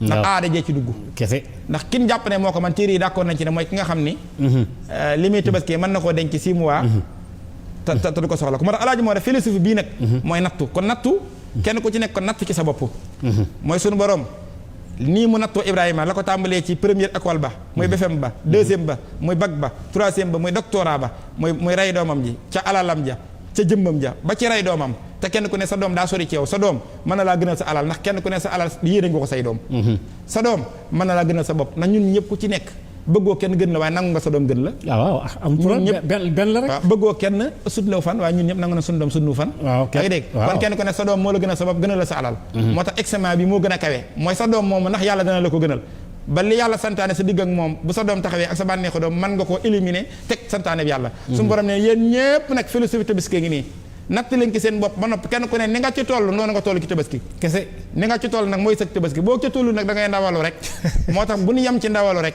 ndax aada jee ci dugg kese ndax kin jàpp ne moo ko man téere yi d'accord nañ ci ne mooy ki nga xam ni li muy Tabaski mën na koo denc 6 mois te du ko soxla ko moo tax alaaji moo def philosophie bii nag mooy nattu kon nattu kenn ku ci nekk kon natt ci sa bopp mooy suñu borom nii mu nattoo Ibrahima la ko tàmbalee ci première école ba muy BFEM ba deuxième ba muy bac ba troisième ba muy doctorat ba muy rey doomam ji ca alalam ja ca jëmmam ja ba ci rey doomam te kenn ku ne sa doom daa sori ci yow sa doom mën na laa gënal sa alal ndax kenn ku ne sa alal yéene nga ko say doom sa doom mën na laa gënal sa bopp ndax ñun ñëpp ku ci nekk bëggoo kenn gën la waaye nangu nga sa doom gën la
waaw am ñëpp benn la rek
waaw bëggoo kenn sutlew fan waaye ñun ñëpp nangu na suñu doom sutnu fan yaa ngi dégg kon kenn ku ne sa doom moo la gën a sa bopp gënal la sa alal moo tax examen bi moo gën a kawe mooy sa doom moomu ndax yàlla dana la ko gënal ba li yàlla santaane sa digg ak moom bu sa doom taxawee ak sa bànneexu doom mën nga koo éliminer teg santaane bi yàlla suñu borom ne yéen ñëpp nag philosophie Tabaski ngi nii natt leen ki seen bopp ba noppi kenn ku ne ni nga ci toll noonu nga toll ci Tabaski kese ni nga ci toll nag mooy sëg Tabaski boo ca toll nag da ngay ndawalu rek moo tax bu ñu yem ci ndawalu rek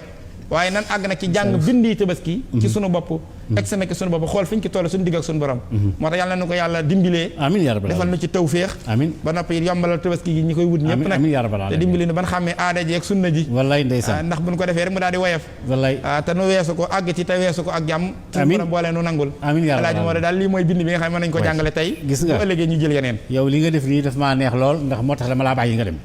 waaye nan àgg nag ci jàng bindi Tabaski ci sunu bopp egg sa nekk suñu bopp xool fi ñu ci toll suñu digg ak suñu borom moo tax yàlla na ko yàlla dimbilee
amiin yaa rabbal
defal na ci tawféex
amiin
ba noppi yombalal tabaski gi ñi koy wut ñëpp nag
amiin yaa rabbal
te dimbali nu ban xàmmee aada ji ak sunna ji
wallaay ndeysaan
ndax buñ ko defee rek mu daal di woyof
wallaay
te nu weesu ko àgg ci te weesu ko ak jàmm suñu borom boole nu nangul
amiin yaa rabbal
alaaji moo daal lii mooy bind bi nga xam ne mën nañu ko jàngale tey
gis nga
bu ëllëgee ñu jël yeneen
yow li nga def nii daf maa neex lool ndax moo tax dama laa bàyyi nga dem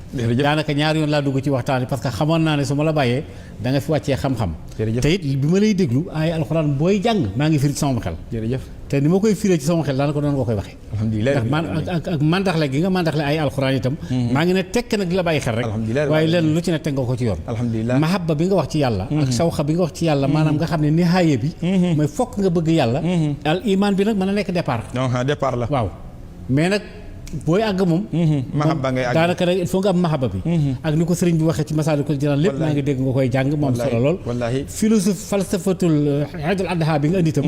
daanaka ñaari yoon laa dugg ci waxtaan parce que xamoon naa ne su ma la bàyyee da nga fi wàccee xam-xam te it bi ma lay déglu ay alxuraan booy jàng maa ngi firi ci sama xel
jërëjëf
te ni ma koy firee ci sama xel daanaka doon nga koy waxee
alhamdulilah
ndax ak mandaxle gi nga mandaxle ay alxuraan itam maa ngi ne tekk nag di la bàyyi xel rek waaye leen lu ci ne teg nga ko ci yoon
alhamdulilah
mahabba bi nga wax ci yàlla ak sawxa bi nga wax ci yàlla maanaam nga xam ne nihaaya bi mooy fokk nga bëgg yàlla al iman bi nag mën a nekk départ
départ la
waaw mais nag booy àgg moom
mahabba ngay àgg
daanaka nag il faut nga am mahabba bi ak ni ko sëriñ bi waxee ci Masaalikul Jinaan lépp maa ngi dégg nga koy jàng moom solo lool philosophe falsafatul Iidul Adha bi nga indi itam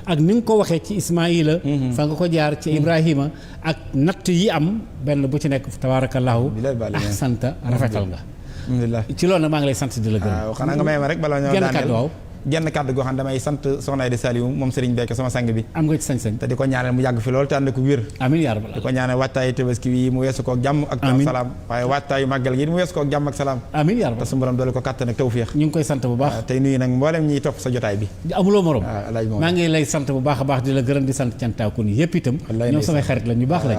ak ni nga ko waxee ci Ismaïla fa nga ko jaar ci Ibrahima ak natt yi am benn bu ci nekk tabaarakallaahu ahsanta rafetal nga
alhamdulilah
ci loolu nag maa ngi lay sant di la gërëm
waaw xanaa nga may ma rek bala ñoo daaneel
waaw
genn kàddu goo xam ne damay sant soxna Aïda Saliou moom Serigne Bekk sama sang bi
am nga ci sañ-sañ
te di ko ñaanal mu yàgg fi loolu te ànd ko wér
amiin yaa rabbal
di ko ñaanal wattaayu tabaski wi mu weesu ko ak jàmm ak salaam waaye wattaayu màggal gi mu weesu ko ak jàmm ak salaam
amiin yaa rabbal
te su borom doole ko kàttan ak tawféex
ñu ngi koy sant bu baax
tey nuyu nag mboolem ñiy topp sa jotaay bi
amuloo morom maa ngi lay sant bu baax a baax di la gërëm di sant cantaakun yëpp itam ñoom samay xarit la ñu baax lañ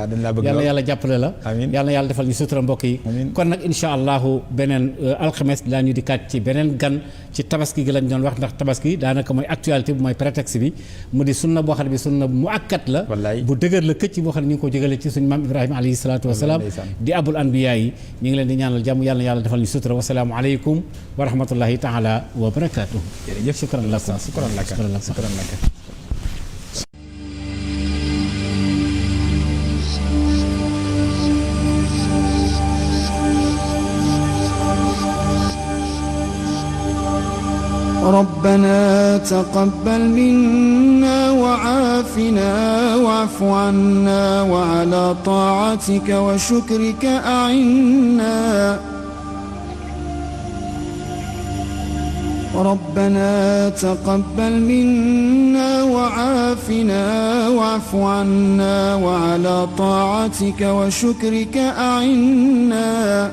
yàlla yàlla jàppale la yàlla yàlla defal ñu sutura mbokk yi kon nag insha allahu beneen alxames laa ñu di kat ci beneen gan ci tabaski gi lañ doon wax ndax tabaski daanaka mooy actualité bi mooy prétexte bi mu di sunna boo xam ne bi sunna mu akkat la bu dëgër la këcc boo xam ne ñu ngi ko jëgale ci suñu maam Ibrahima alayhi salaatu wasalaam di abul anbiya yi ñu ngi leen di ñaanal jàmm yàlla yàlla defal ñu sutura wasalaamu aleykum wa rahmatullahi taala wa barakatuh jërëjëf shukran lak shukran lak
ربنا تقبل منا وعافنا واعف عنا وعلى طاعتك وشكرك أعنا ربنا تقبل منا وعافنا واعف عنا وعلى طاعتك وشكرك أعنا